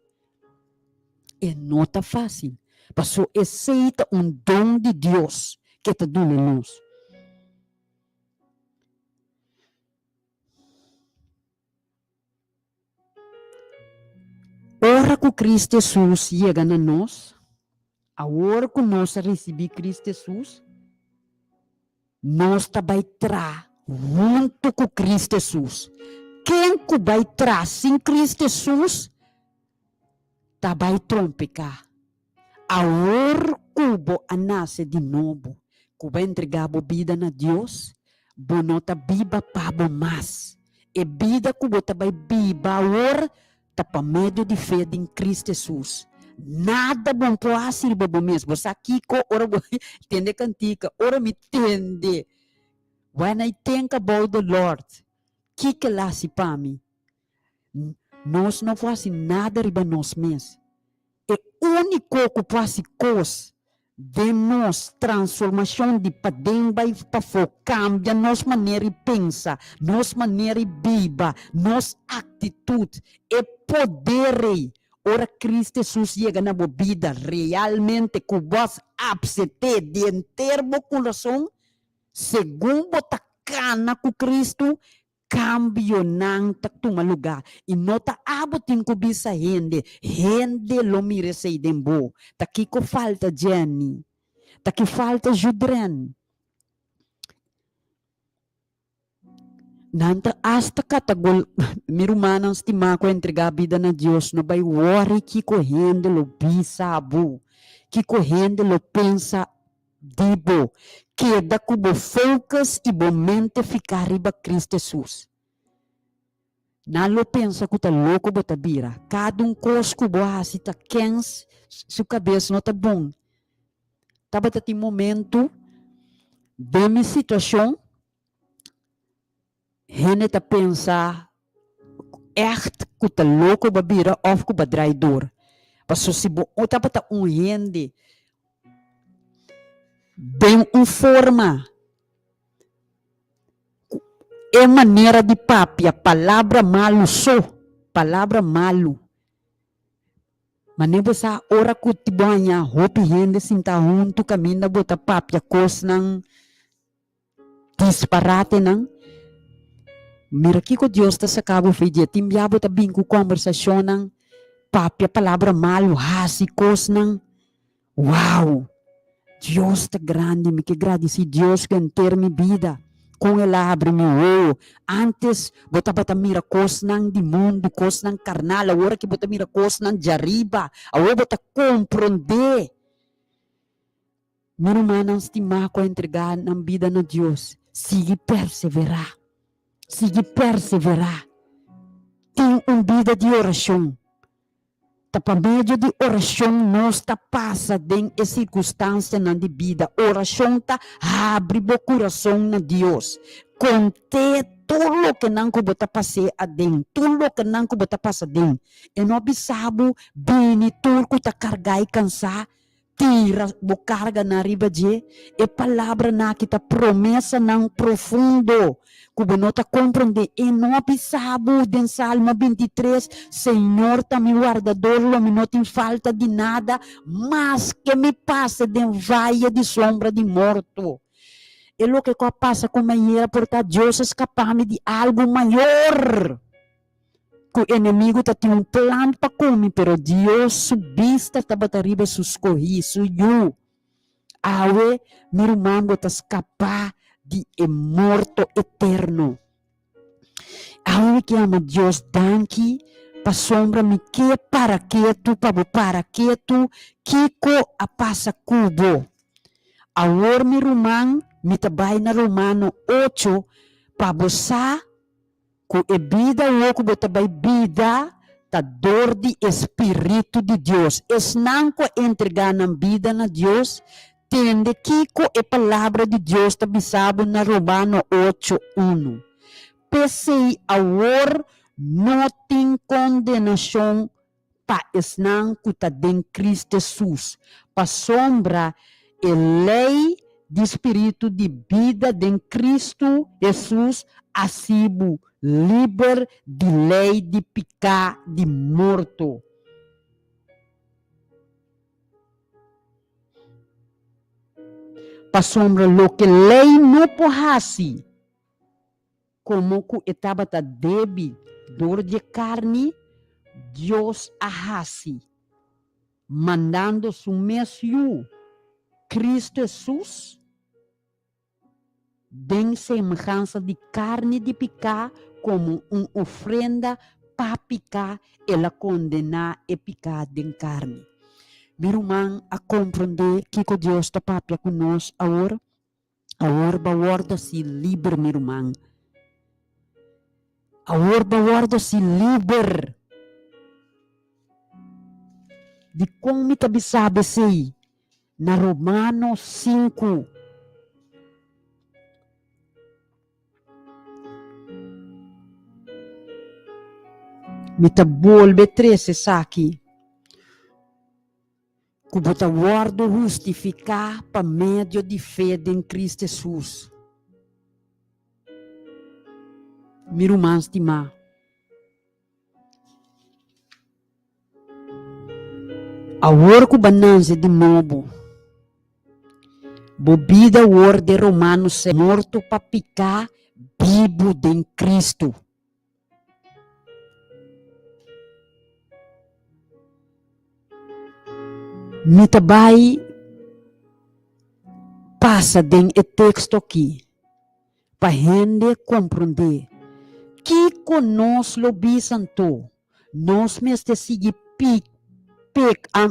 E no ta fácil. Paso esei ta un don di Dios ke ta duna nos. Ora ku Cristo Hesus yega na nos, awor ku nos a risibí Cristo Hesus, nos ta bai tra huntu ku Cristo Hesus. Ken ku bai tra sin Cristo Hesus ta bai trompeká. Awor ku bo a nase di nobo, ku bo a entregá bo bida na Dios, bo no ta biba pa bo mas. E bida ku bo ta bai biba awor ta pa medio di fe den Cristo Hesus. Nada bo no por hasi riba bo mes. Bo sa kiko ora bo tende kantika, ora mi tende, When I think about the Lord, kiko el hasi pa mi? Nos no por hasi nada riba nos mes. E úniko ku por hasi kos den nos transformashon di paden bai pafó, kambia nos manera di pensa, nos manera di biba, nos aktitut, e poder ei, ora Cristo Hesus yega na bo bida realmente ku bo a apsept'é di henter bo kurason, segun bo ta kana ku Cristo, Kambionan ta tuma lugá i no ta abo tin ku bisa hende, hende lo mira esei den bo. Ta kiko falta Jenny? Ta ki falta Judren? Nan ta asta katagol mi rumannan stimá ku a entregá bida na Dios, no bai wòri kiko hende lo bisa bo, kiko hende lo pensa Di bo, keda ku bo focus i bo mente fiká riba Cristo Hesus. Nan lo pensa ku ta loko bo ta bira. Kada un kos ku bo hasi ta kens, su kabes no ta bon. Tabata tin momentu den mi situashon Hende ta pensa ègt ku ta loko bo a bira òf ku bo a drai dor. Pasobra si bo tabata un hende den un forma ku e manera di papia palabra malu so, palabra malu, Mane bo sa ora ku ti bo haña hopi hende sinta huntu kaminda bo ta papia kosnan disparatenan. Mira kiko Dios ta saka bo for dje. Tin bia bo ta bin ku kòmbersashonnan, papia palabra malu, hasi kosnan. Wow! Dios ta grandi. Mi ke gradisí Dios ku henter mi bida, kon el a habri mi wowo. Ántes bo tabata mira kosnan di mundu, kosnan karnal, awor aki bo ta mira kosnan djariba. Awor bo ta komprondé. Mi rumannan stimá ku a entregá nan bida na Dios, sigui perseverá. Sigui perseverá. Tin un bida di orashon. Ta pa medio di orashon nos ta pasa den e sirkunstansianan di bida. Orashon ta habri bo kurason na Dios. Kont'é tur lokenan ku bo ta pas'é aden, tur lokenan ku bo ta pasa aden. E no a bisa bo bini tur ku ta kargá i kansá, Tira bo karganan riba dje. E palabranan aki ta promesanan profundo ku bo no ta komprondé. E no a bisa bo den Salmo 23, Señor ta mi wardador, lo mi no tin falta di nada, maske mi pasa den vaye di sombra di morto. E loke ku a pasa ku mi ayera por ta Dios a skapa mi di algu mayor. Ku enemigu ta tin un plan pa ku mi, pero Dios su bista tabata riba su skohí, su yu. Awe, mi ruman, bo ta skapá di e morto eterno. Awe mi ke yama Dios danki pasobra mi ke para ketu pa bo para ketu kiko a pasa ku bo. Awor, mi ruman, mi ta bai na Romano ocho pa bo sa Ku e bida awor ku bo ta bai bida ta dor di e spiritu di Dios. Esnan ku a entregá nan bida na Dios, tende kiko e Palabra di Dios ta bisa bo na Romano ocho, unu, P'esei awor no tin kondenashon pa esnan ku ta den Cristo Hesus, pasobra e lei di spiritu di bida den Cristo Hesus a hasi bo liber di lei di piká di morto. Pasobra loke lei no por hasi, Komo ku e tabata débil dor dje karni, Dios a hasi, mandando su mes Yu, Kristu Hesus, den semehansa di karni di piká komo un ofrenda pa piká, el a kondená e piká den karni. Mi ruman a komprondé kiko Dios ta papia ku nos awor? Awor bo a wòrdu hasi liber, mi ruman. Awor bo a wòrdu hasi liber. Dikon mi ta bisa bo esei? Na Romano sinku. Mi ta bolbe trese esaki. Ku bo ta wòrdu hustifiká pa medio di fe den Kristu Hesus. Mi ruman stimá, awor ku bo a nase di nobo, bo bida awor den Romano seis, morto pa piká, bibu den Kristu. Mi ta bai pasa den e teksto akí pa hende komprondé kiko nos lo bisa anto. Nos mester sigui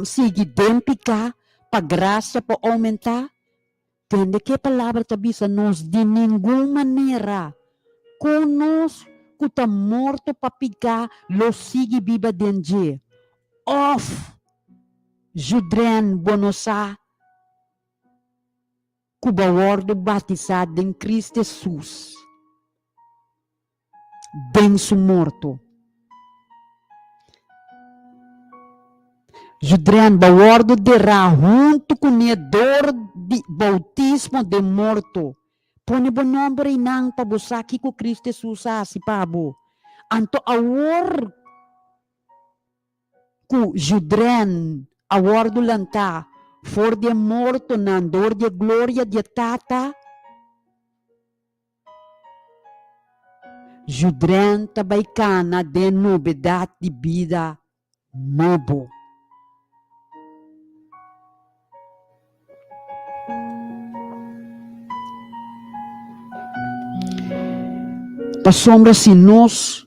sigui den piká pa grasia por oumentá? Tende ke palabra ta bisa nos di ningun manera ku nos ku ta morto pa piká lo sigui biba den dje. Òf, Judren bo no sa ku bo a wòrdu batisá den Kristu Hesus? Den su morto. Judrean ba wòrdu derá huntu kuné dor di boutismo den morto. Pone bo nòmber einan pa bo sa kiko Kristu Hesus a hasi pa bo. Anto awor ku Judrean a wòrdu lantá for di e mortonan dor di e gloria di e Tata, Judren ta bai kana den nobedat di bida nobo. Pasobra si nos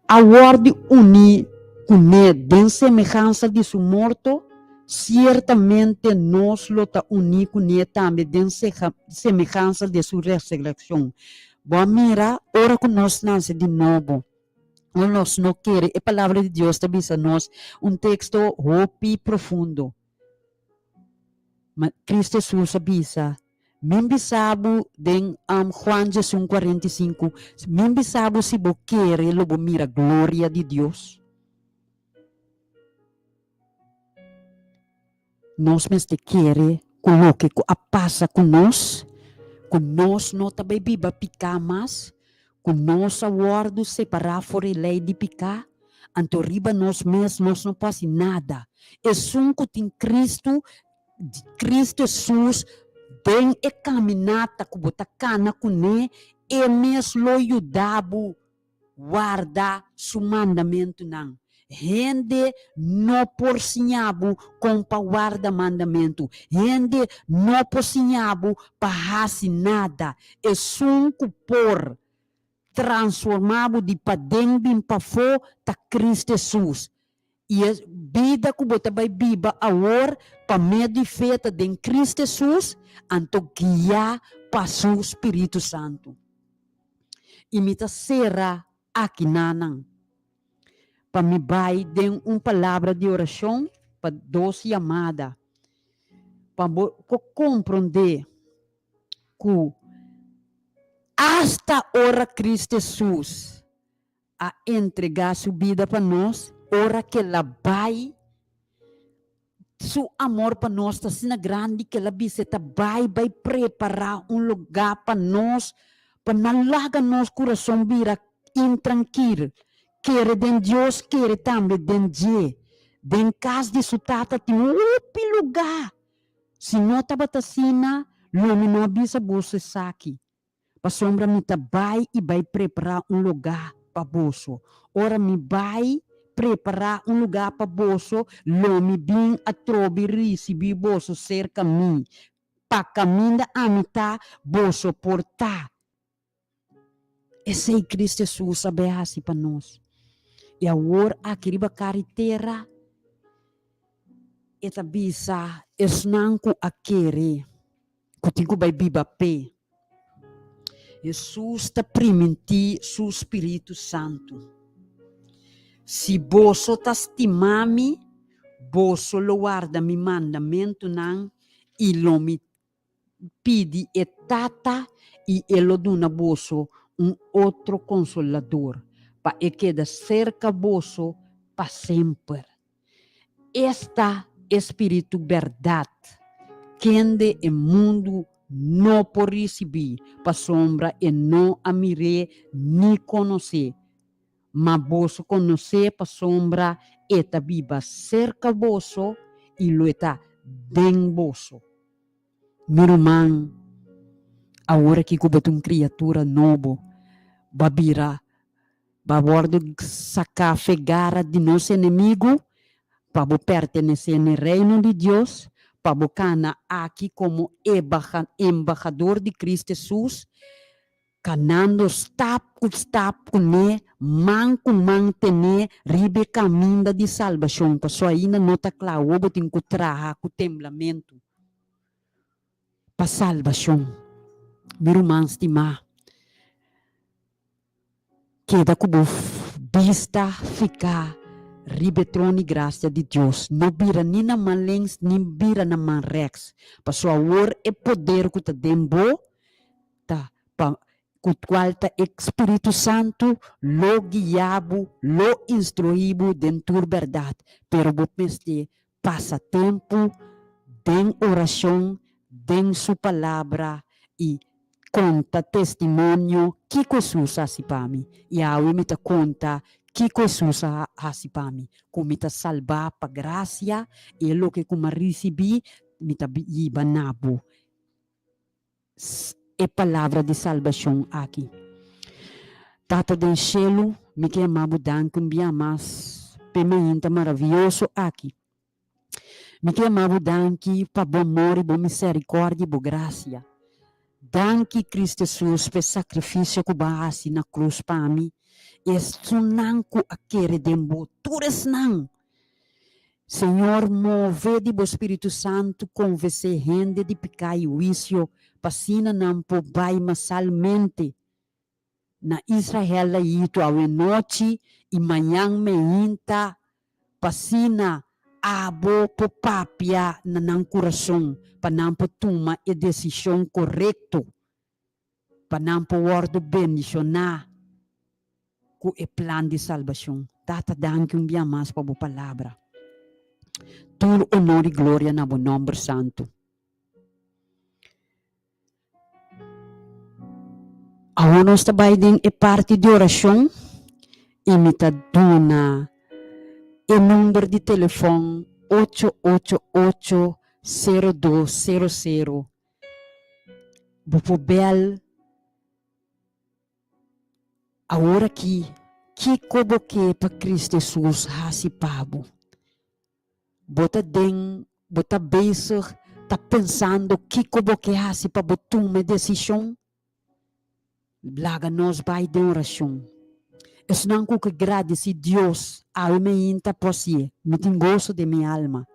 a wòrdu uní kuné den semehansa di su morto, siertamente nos lo ta uní kuné tambe den semehansa di su resurekshon. Bo a mira ora ku nos nase di nobo. O nos no kere, e palabra di Dios ta bisa nos un teksto hopi profundo. Ma Cristo Jesus a bisa, Min bisa bo den Juan diesun 45, min bisa bo si bo kere lo bo mira gloria di Dios. Nos mester kere ku loke ku a pasa ku nos, ku nos no ta bai biba piká mas, ku nos a wòrdu separá for e lei di piká, anto riba nos mes nos no por hasi nada. Esun ku tin Kristu, Kristu Hesus, den e kaminata ku bo ta kana kuné, e mes lo yuda bo warda su mandamentunan. Hende no por siña bo kon pa warda mandamentu. Hende no por siña bo pa hasi nada. Esun ku por transformá bo di paden bin pafó ta Kristu Hesus. I e bida ku bo ta bai biba awor pa medio di fe ta den Kristu Hesus, anto guiá pa su spiritu santu. I mi ta sera akinanan pa mi bai den un palabra di orashon pa dos yamada, pa bo por komprondé ku asta ora Kristu Hesus a entregá su bida pa nos, ora ku el a bai, su amor pa nos ta asina grandi ku el a bisa e ta bai bai prepará un lugá pa nos, pa no laga nos kurason bira intrankil. Kere den Dios, kere tambe den dje. Den kas di su Tata tin hopi lugá. Si no tabata asina, lo mi no a bisa boso esaki. Pasobra mi ta bai i bai prepará un lugá pa boso. Ora mi bai prepará un lugá pa boso, lo mi bin atrobe risibí boso serka mi, pa kaminda ami ta, boso por ta. Esei Cristo Hesus a bai hasi pa nos. I awor aki riba kara i tera, e ta bisa esnan ku a kere. Ku tin ku bai biba p'e. Hesus ta primintí su spiritu santu, Si boso ta stima mi, boso lo warda mi mandamentunan, i lo mi pidi e Tata, i e lo duna boso un otro Konsolador, pa e keda serka boso pa semper. Esta e spiritu bèrdat, kende e mundu no por risibí, pasobra e no a mir'é ni konos'é. Ma boso konos'é, pasobra e ta biba serka boso i lo e ta den boso. Mi ruman, awor aki ku bo ta un kriatura nobo, bo a bira Bo a wòrdu saká fe gara di nos enemigu pa bo pertenesé n'e Reino di Dios, pa bo kana aki komo embahador di Cristo Hesus, kanando stap ku stap kuné, man ku man tené riba e kaminda di salbashon, pasobra ainda no ta kla, awor bo tin ku traha ku temblamentu pa salbashon. Mi ruman stimá. Keda ku bo bista fiká riba e tron di grasia di Dios. No bira ni na man links ni bira na man rèks, pasobra awor e poder ku ta den bo ta pa ku kual ta e Spiritu Santu lo guia bo, lo instruí bo den tur bèrdat. Pero bo mester pasa tempu den orashon, den Su Palabra i konta testimonio kiko Hesus a hasi pa mi. I awe mi ta konta kiko Hesus a hasi pa mi, ku mi ta salbá pa grasia i e loke ku mi a risibí mi ta hiba na bo e palabra di salbashon aki. Tata den shelu, mi ke yama bo danki un bia mas p'e mainta maravioso aki. Mi ke yama bo danki pa bo amor i bo miserikòrdia i bo grasia. Danki, Cristo Hesus, pa e sakrifisio ku bo a hasi na krus pa mi i esunnan ku a kere den bo, tur esnan. Señor, move di bo Spiritu Santu konvesé hende di piká i huisio pa asina nan por bai masalmente na Israel ayito awenochi. I mañan meinta p'asina abo por papia na nan kurason pa nan por tuma e desishon korekto pa nan por wòrdu bendishoná ku e plan di salbashon. Tata danki un bia mas pa bo palabra. Tur onor i gloria na bo nòmber santu. Awor nos ta bai den e parti di orashon i mi ta duna e number di telefòn ocho ocho ocho sero dos sero sero. Bo por bèl awor aki kiko bo ke pa Cristo Hesus hasi pa bo. Bo ta den, bo ta bezig ta pensando kiko bo ke hasi pa bo tuma e desishon? Laga nos bai den orashon. Esnan ku ke gradisí Dios awe meinta por hasié. Mi tin goso den mi alma.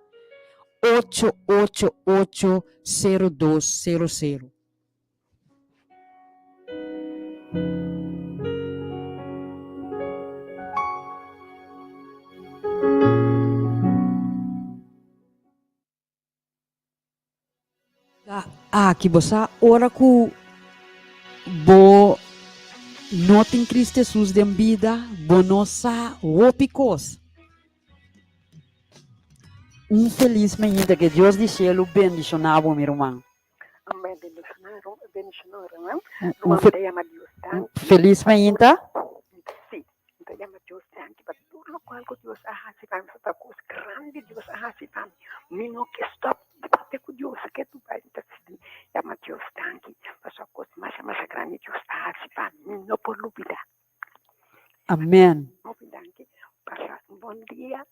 Ocho ocho ocho sero dos sero sero. Aki bo sa ora ku bo no tin Cristo Jesus den bida, bo no sa hopi kos. Un felis mainta, ke Dios di shelu bendishoná bo mi ruman. Amén. Bendiciona, bendiciona, ruman. Ruman, mi ta yama Dios danki. Feliz mainta. Sí, mi ta yama Dios danki pa tur locual cu Dios a haci pa mi. Pa cos grandi Dios a haci pa mi. Mi no ke stop di papia cu Dios. Ke tu bai mi ta sigui yama Dios danki. Pasobra cos masha masha grandi Dios a haci pa mi. Mi no por lubida. Amen. Hopi danki. Pasa un bon dia.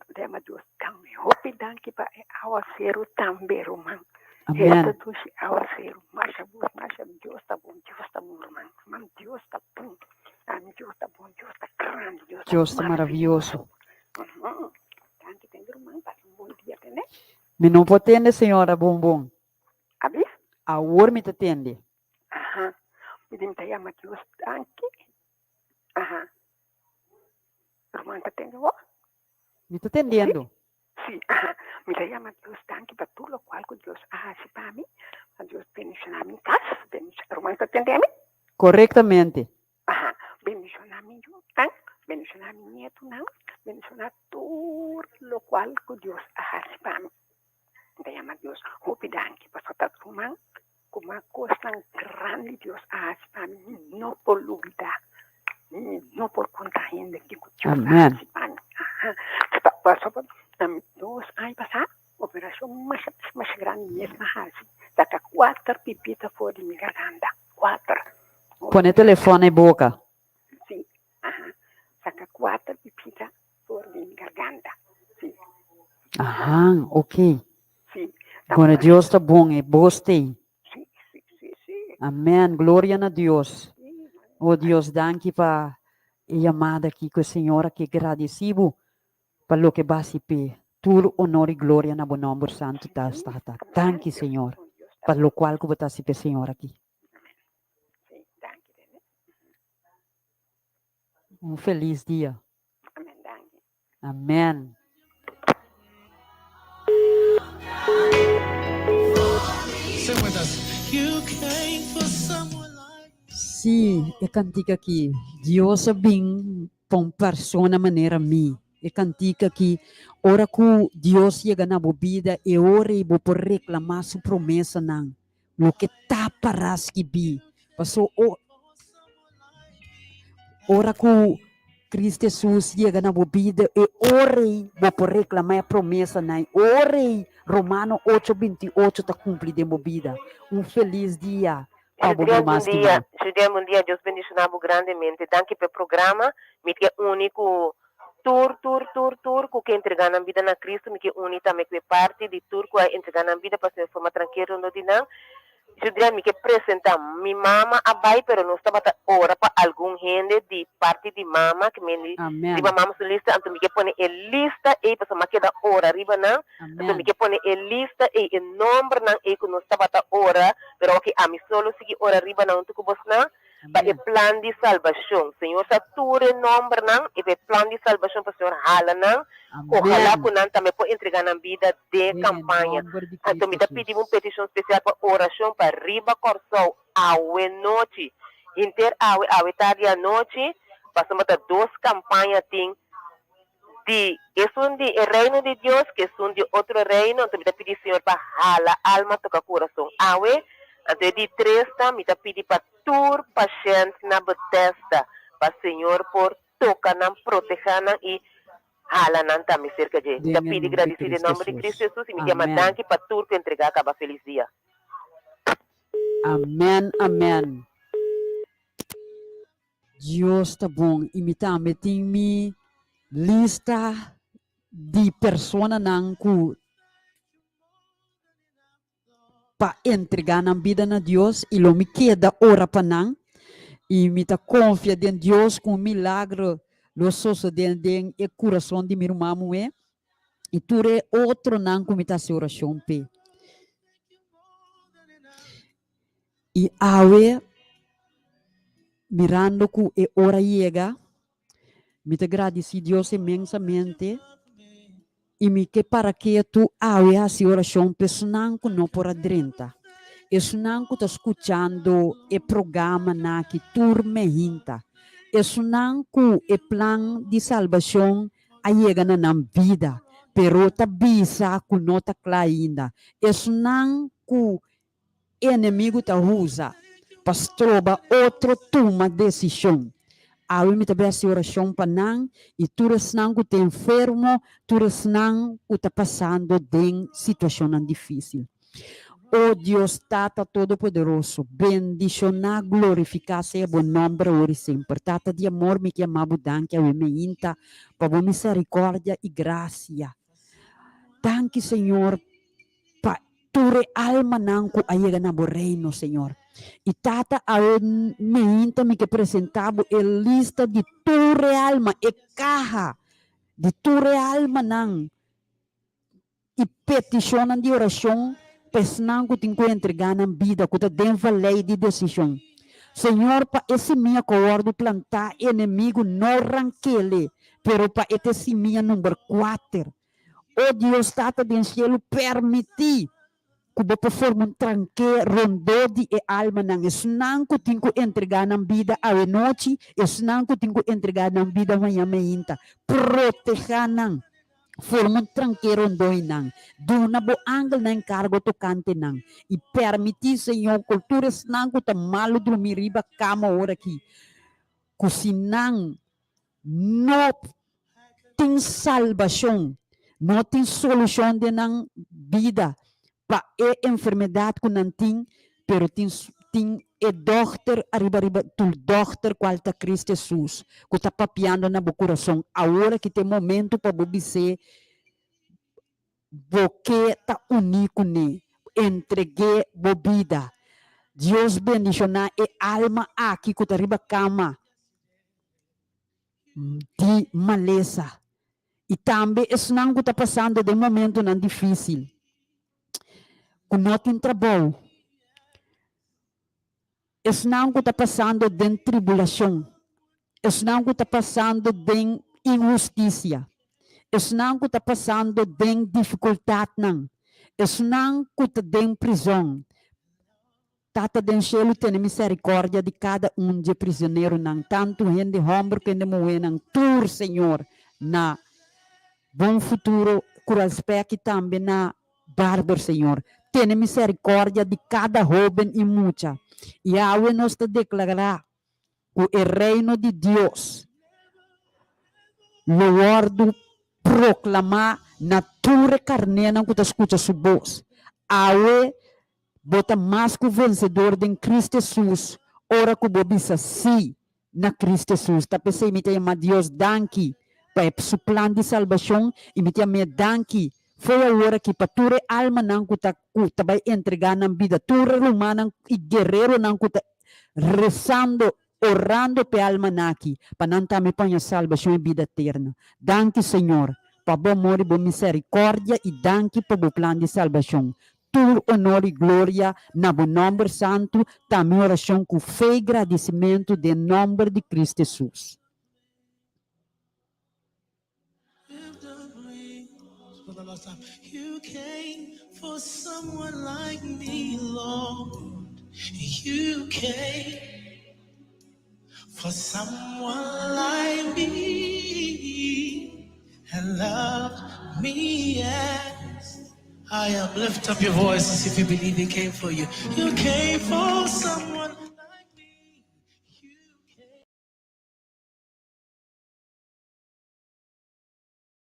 Mi ta yama Dios tambe. Hopi danki pa e awaseru tambe, ruman. Amen. Esta dushi awaseru. Masha bon, masha. Dios ta bon, Dios ta bon, ruman. Ruman, Dios ta bon. Ami, Dios ta bon, Dios ta grandi, Dios ta Dios ta maravioso. Ujú. Danki tende, ruman. Pasa un bon dia, tende. Mi no por tende, señora, bon bon. Abi? Awor mi ta tende. Aha. Mi di mi ta yama Dios danki. Aha. Ruman ta tende bo? Mi ta tendiendo. Si, aha. Mi ta yama Dios danki pa tur lokual ku Dios a hasi pa mi. Pa Dios bendishoná mi kas. Ruman ta tende mi? Korektamente. Aha. Bendishoná mi yunan, bendishoná mi nietunan, bendishoná tur lokual ku Dios a hasi pa mi. Mi ta yama Dios hopi danki pasobra ta ruman Kuma kosnan grandi Dios a hasi pa mi, mi no por lubidá. Mi no por konta hende kiko Dios a hasi pa mi. Aha. Pasobra na mi dos aña pasá, operashon masha masha grandi mes a hasi. Saka kuater pipita for di mi garganta. Kuater. Pone telefòn na e boka. Si. Aha. Saka kuater pipita for di mi garganta. Si. Aha, ok. Si. Bueno, Dios ta bon, e bos t'ei. Si, si, si, si. Amen, gloria na Dios. Si. Oh Dios, danki pa e yamada aki ku e señora ke gradisí bo pa loke bo a hasi p'e. Tur honor i gloria na bo nomber santu ta, Tata. Danki, Señor, pa lokual ku bo ta hasi p'e señora aki. Amen. Si, danki, Rene. Un felis dia. Amen, danki. Amen. Sí, e kantika aki, Dios a bin pa un persona manera mi. E kantika aki, ora ku Dios yega na bo bida, e ora ei bo por reklamá su promesanan. Loke ta para skibí. Paso o ora ku Cristo Hesus yega na bo bida, e ora ei bo por reklamá e promesanan. E ora ei Romano ocho binti ocho ta kumpli den bo bida. Un felis dia pa bo Julian, mi bon mas dia. stimá. Julian, bon dia. Dios bendiciona bo grandemente. Danki p'e programa. Mi ke uni ku tur, tur, tur, tur ku ke entrega nan bida na Cristo. Mi ke uni tambe ku e parti di tur ku a entrega nan bida pa Señor forma tranquil rondó di nan. Julian, mi ke presenta. Mi mama a bai, pero nos tabata ora pa algun hende di parti di mama, ke men di Amen. riba mama su lista, anto mi ke pone e lista ei, pasobra mi a keda ora riba nan. Anto mi Amen. ke pone e lista ei, e nombernan ei ku nos tabata ora, pero oke ami solo sigui ora riba nan huntu ku bosnan. Pa e plan di salbashon. Señor sa tur e nòmbernan i pa e plan di salbashon pa Señor hala nan. Ojalá ku nan tambe por entregá nan bida den e kampaña. Anto mi ta pidi bo un petishon spesial pa orashon pa riba Kòrsou awe nochi. Henter awe, awe tardi anochi, pasobra ta dos kampaña tin di esun di e Reino di Dios ku esun di otro reino, anto mi ta pidi Señor pa hala alma toka kurason awe. Anto e di tres ta, mi ta pidi pa tur pashènt na Bethesda pa Señor por toka nan, protehá nan i hala nan tambe serka dje. Mi ta Den e pidi nomber di gradisí den Cristo nòmber di Jesus. Cristo Jesus i mi yama Amèn. danki pa tur ku entregá kaba. Felis dia. Amèn, amèn. Dios ta bon i mi tambe tin mi lista di personanan ku pa entregá nan bida na Dios i lo mi keda ora pa nan i mi ta konfia den Dios ku un milagro lo sosodé den e kurason di mi ruman muhé i tur e otronan ku mi ta hasi orashon p'e. I awe, mirando ku e ora yega, mi ta gradisí Dios inmensamente i mi ke para ketu awe hasi orashon pa esnan ku no por a drenta, esnan ku ta skuchando e programanan aki tur mehinta, esnan ku e plan di salbashon a yega na nan bida pero ta bisa ku no ta kla ainda, esnan ku enemigu ta usa pa stroba otro tuma desishon. Awe mi ta bai hasi orashon pa nan i tur esnan ku ta enfermo, tur esnan ku ta pasando den situashonnan difísil. O Dios Tata Todopoderoso, bendishoná, glorifiká sea bo nòmber awor i semper. Tata di amor, mi ke ama bo danki awe meinta pa bo miserikòrdia i grasia. Danki, Señor, pa tur e almanan ku a yega na bo reino, Señor. I Tata, awe meinta mi ke presentá bo e lista di tur e alma, e kaha di tur e almanan i petishonnan di orashon pa esnan ku tin ku entregá nan bida, ku ta den valei di desishon. Señor, pa e simia ku a wòrdu plantá, enemigu no rank'ele, pero pa e ta e simia number kuater. O Dios Tata den cielo, permiti cu bo por forma un tranke rondó di e almanan, esnan cu tin cu entrega nan bida awenochi, esnan cu tin cu entrega nan bida maña meinta. Proteha nan. Forma un tranke rondó i nan. Duna bo angelnan encargo tocante nan. I permiti, Señor, cu tur esnan cu ta malo drumi riba cama ora aki, cu si nan no tin salbashon, no tin solushon den nan bida pa e enfermedat ku nan tin, pero tin tin e dòkter ariba riba tur dòkter kual ta Cristo Hesus ku ta papiando na bo kurason awor aki ta e momento pa bo bis'é bo ke ta uní kuné, entreg'é bo bida. Dios bendishoná e alma aki ku ta riba kama. Di malesa i tambe esnan ku ta pasando den momentunan difísil, ku no tin trabou, esnan ku ta pasando den tribulashon, esnan ku ta pasando den inhustisia, esnan ku ta pasando den difikultatnan, esnan ku ta den prizòn. Tata den shelu tene miserikòrdia di kada un dje prisioneronan, tantu hende hòmber ku hende muhénan, tur, Señor, na Bon Futuro, Kuralspèk i tambe na Barber, Señor. Tene miserikòrdia di kada hóben i mucha. I awe nos ta deklará ku e Reino di Dios lo wòrdu proklamá na tur e karnénan ku ta skucha su bos. Awe Bo ta mas ku vensedor den Cristo Hesus ora ku bo bisa sí na Cristo Hesus. Ta p'esei mi ta yama Dios danki pa e su plan di salbashon i mi ta yam'é danki fo'i awor aki pa tur e almanan ku ta ku ta bai entregá nan bida, tur e rumannan i guereronan ku ta resando, orando p'e almanan aki pa nan tambe paña salbashon i bida eterno. Danki Señor pa bo amor i bo miserikòrdia i danki pa bo plan di salbashon. Tur honor i gloria na bo nòmber santu, ta mi orashon ku fe i gradisimentu den nòmber di Kristu Hesus. You came for someone like me, Lord. You came for someone like me and loved me as I am. Lift up your voices if you believe he came for you. You came for someone.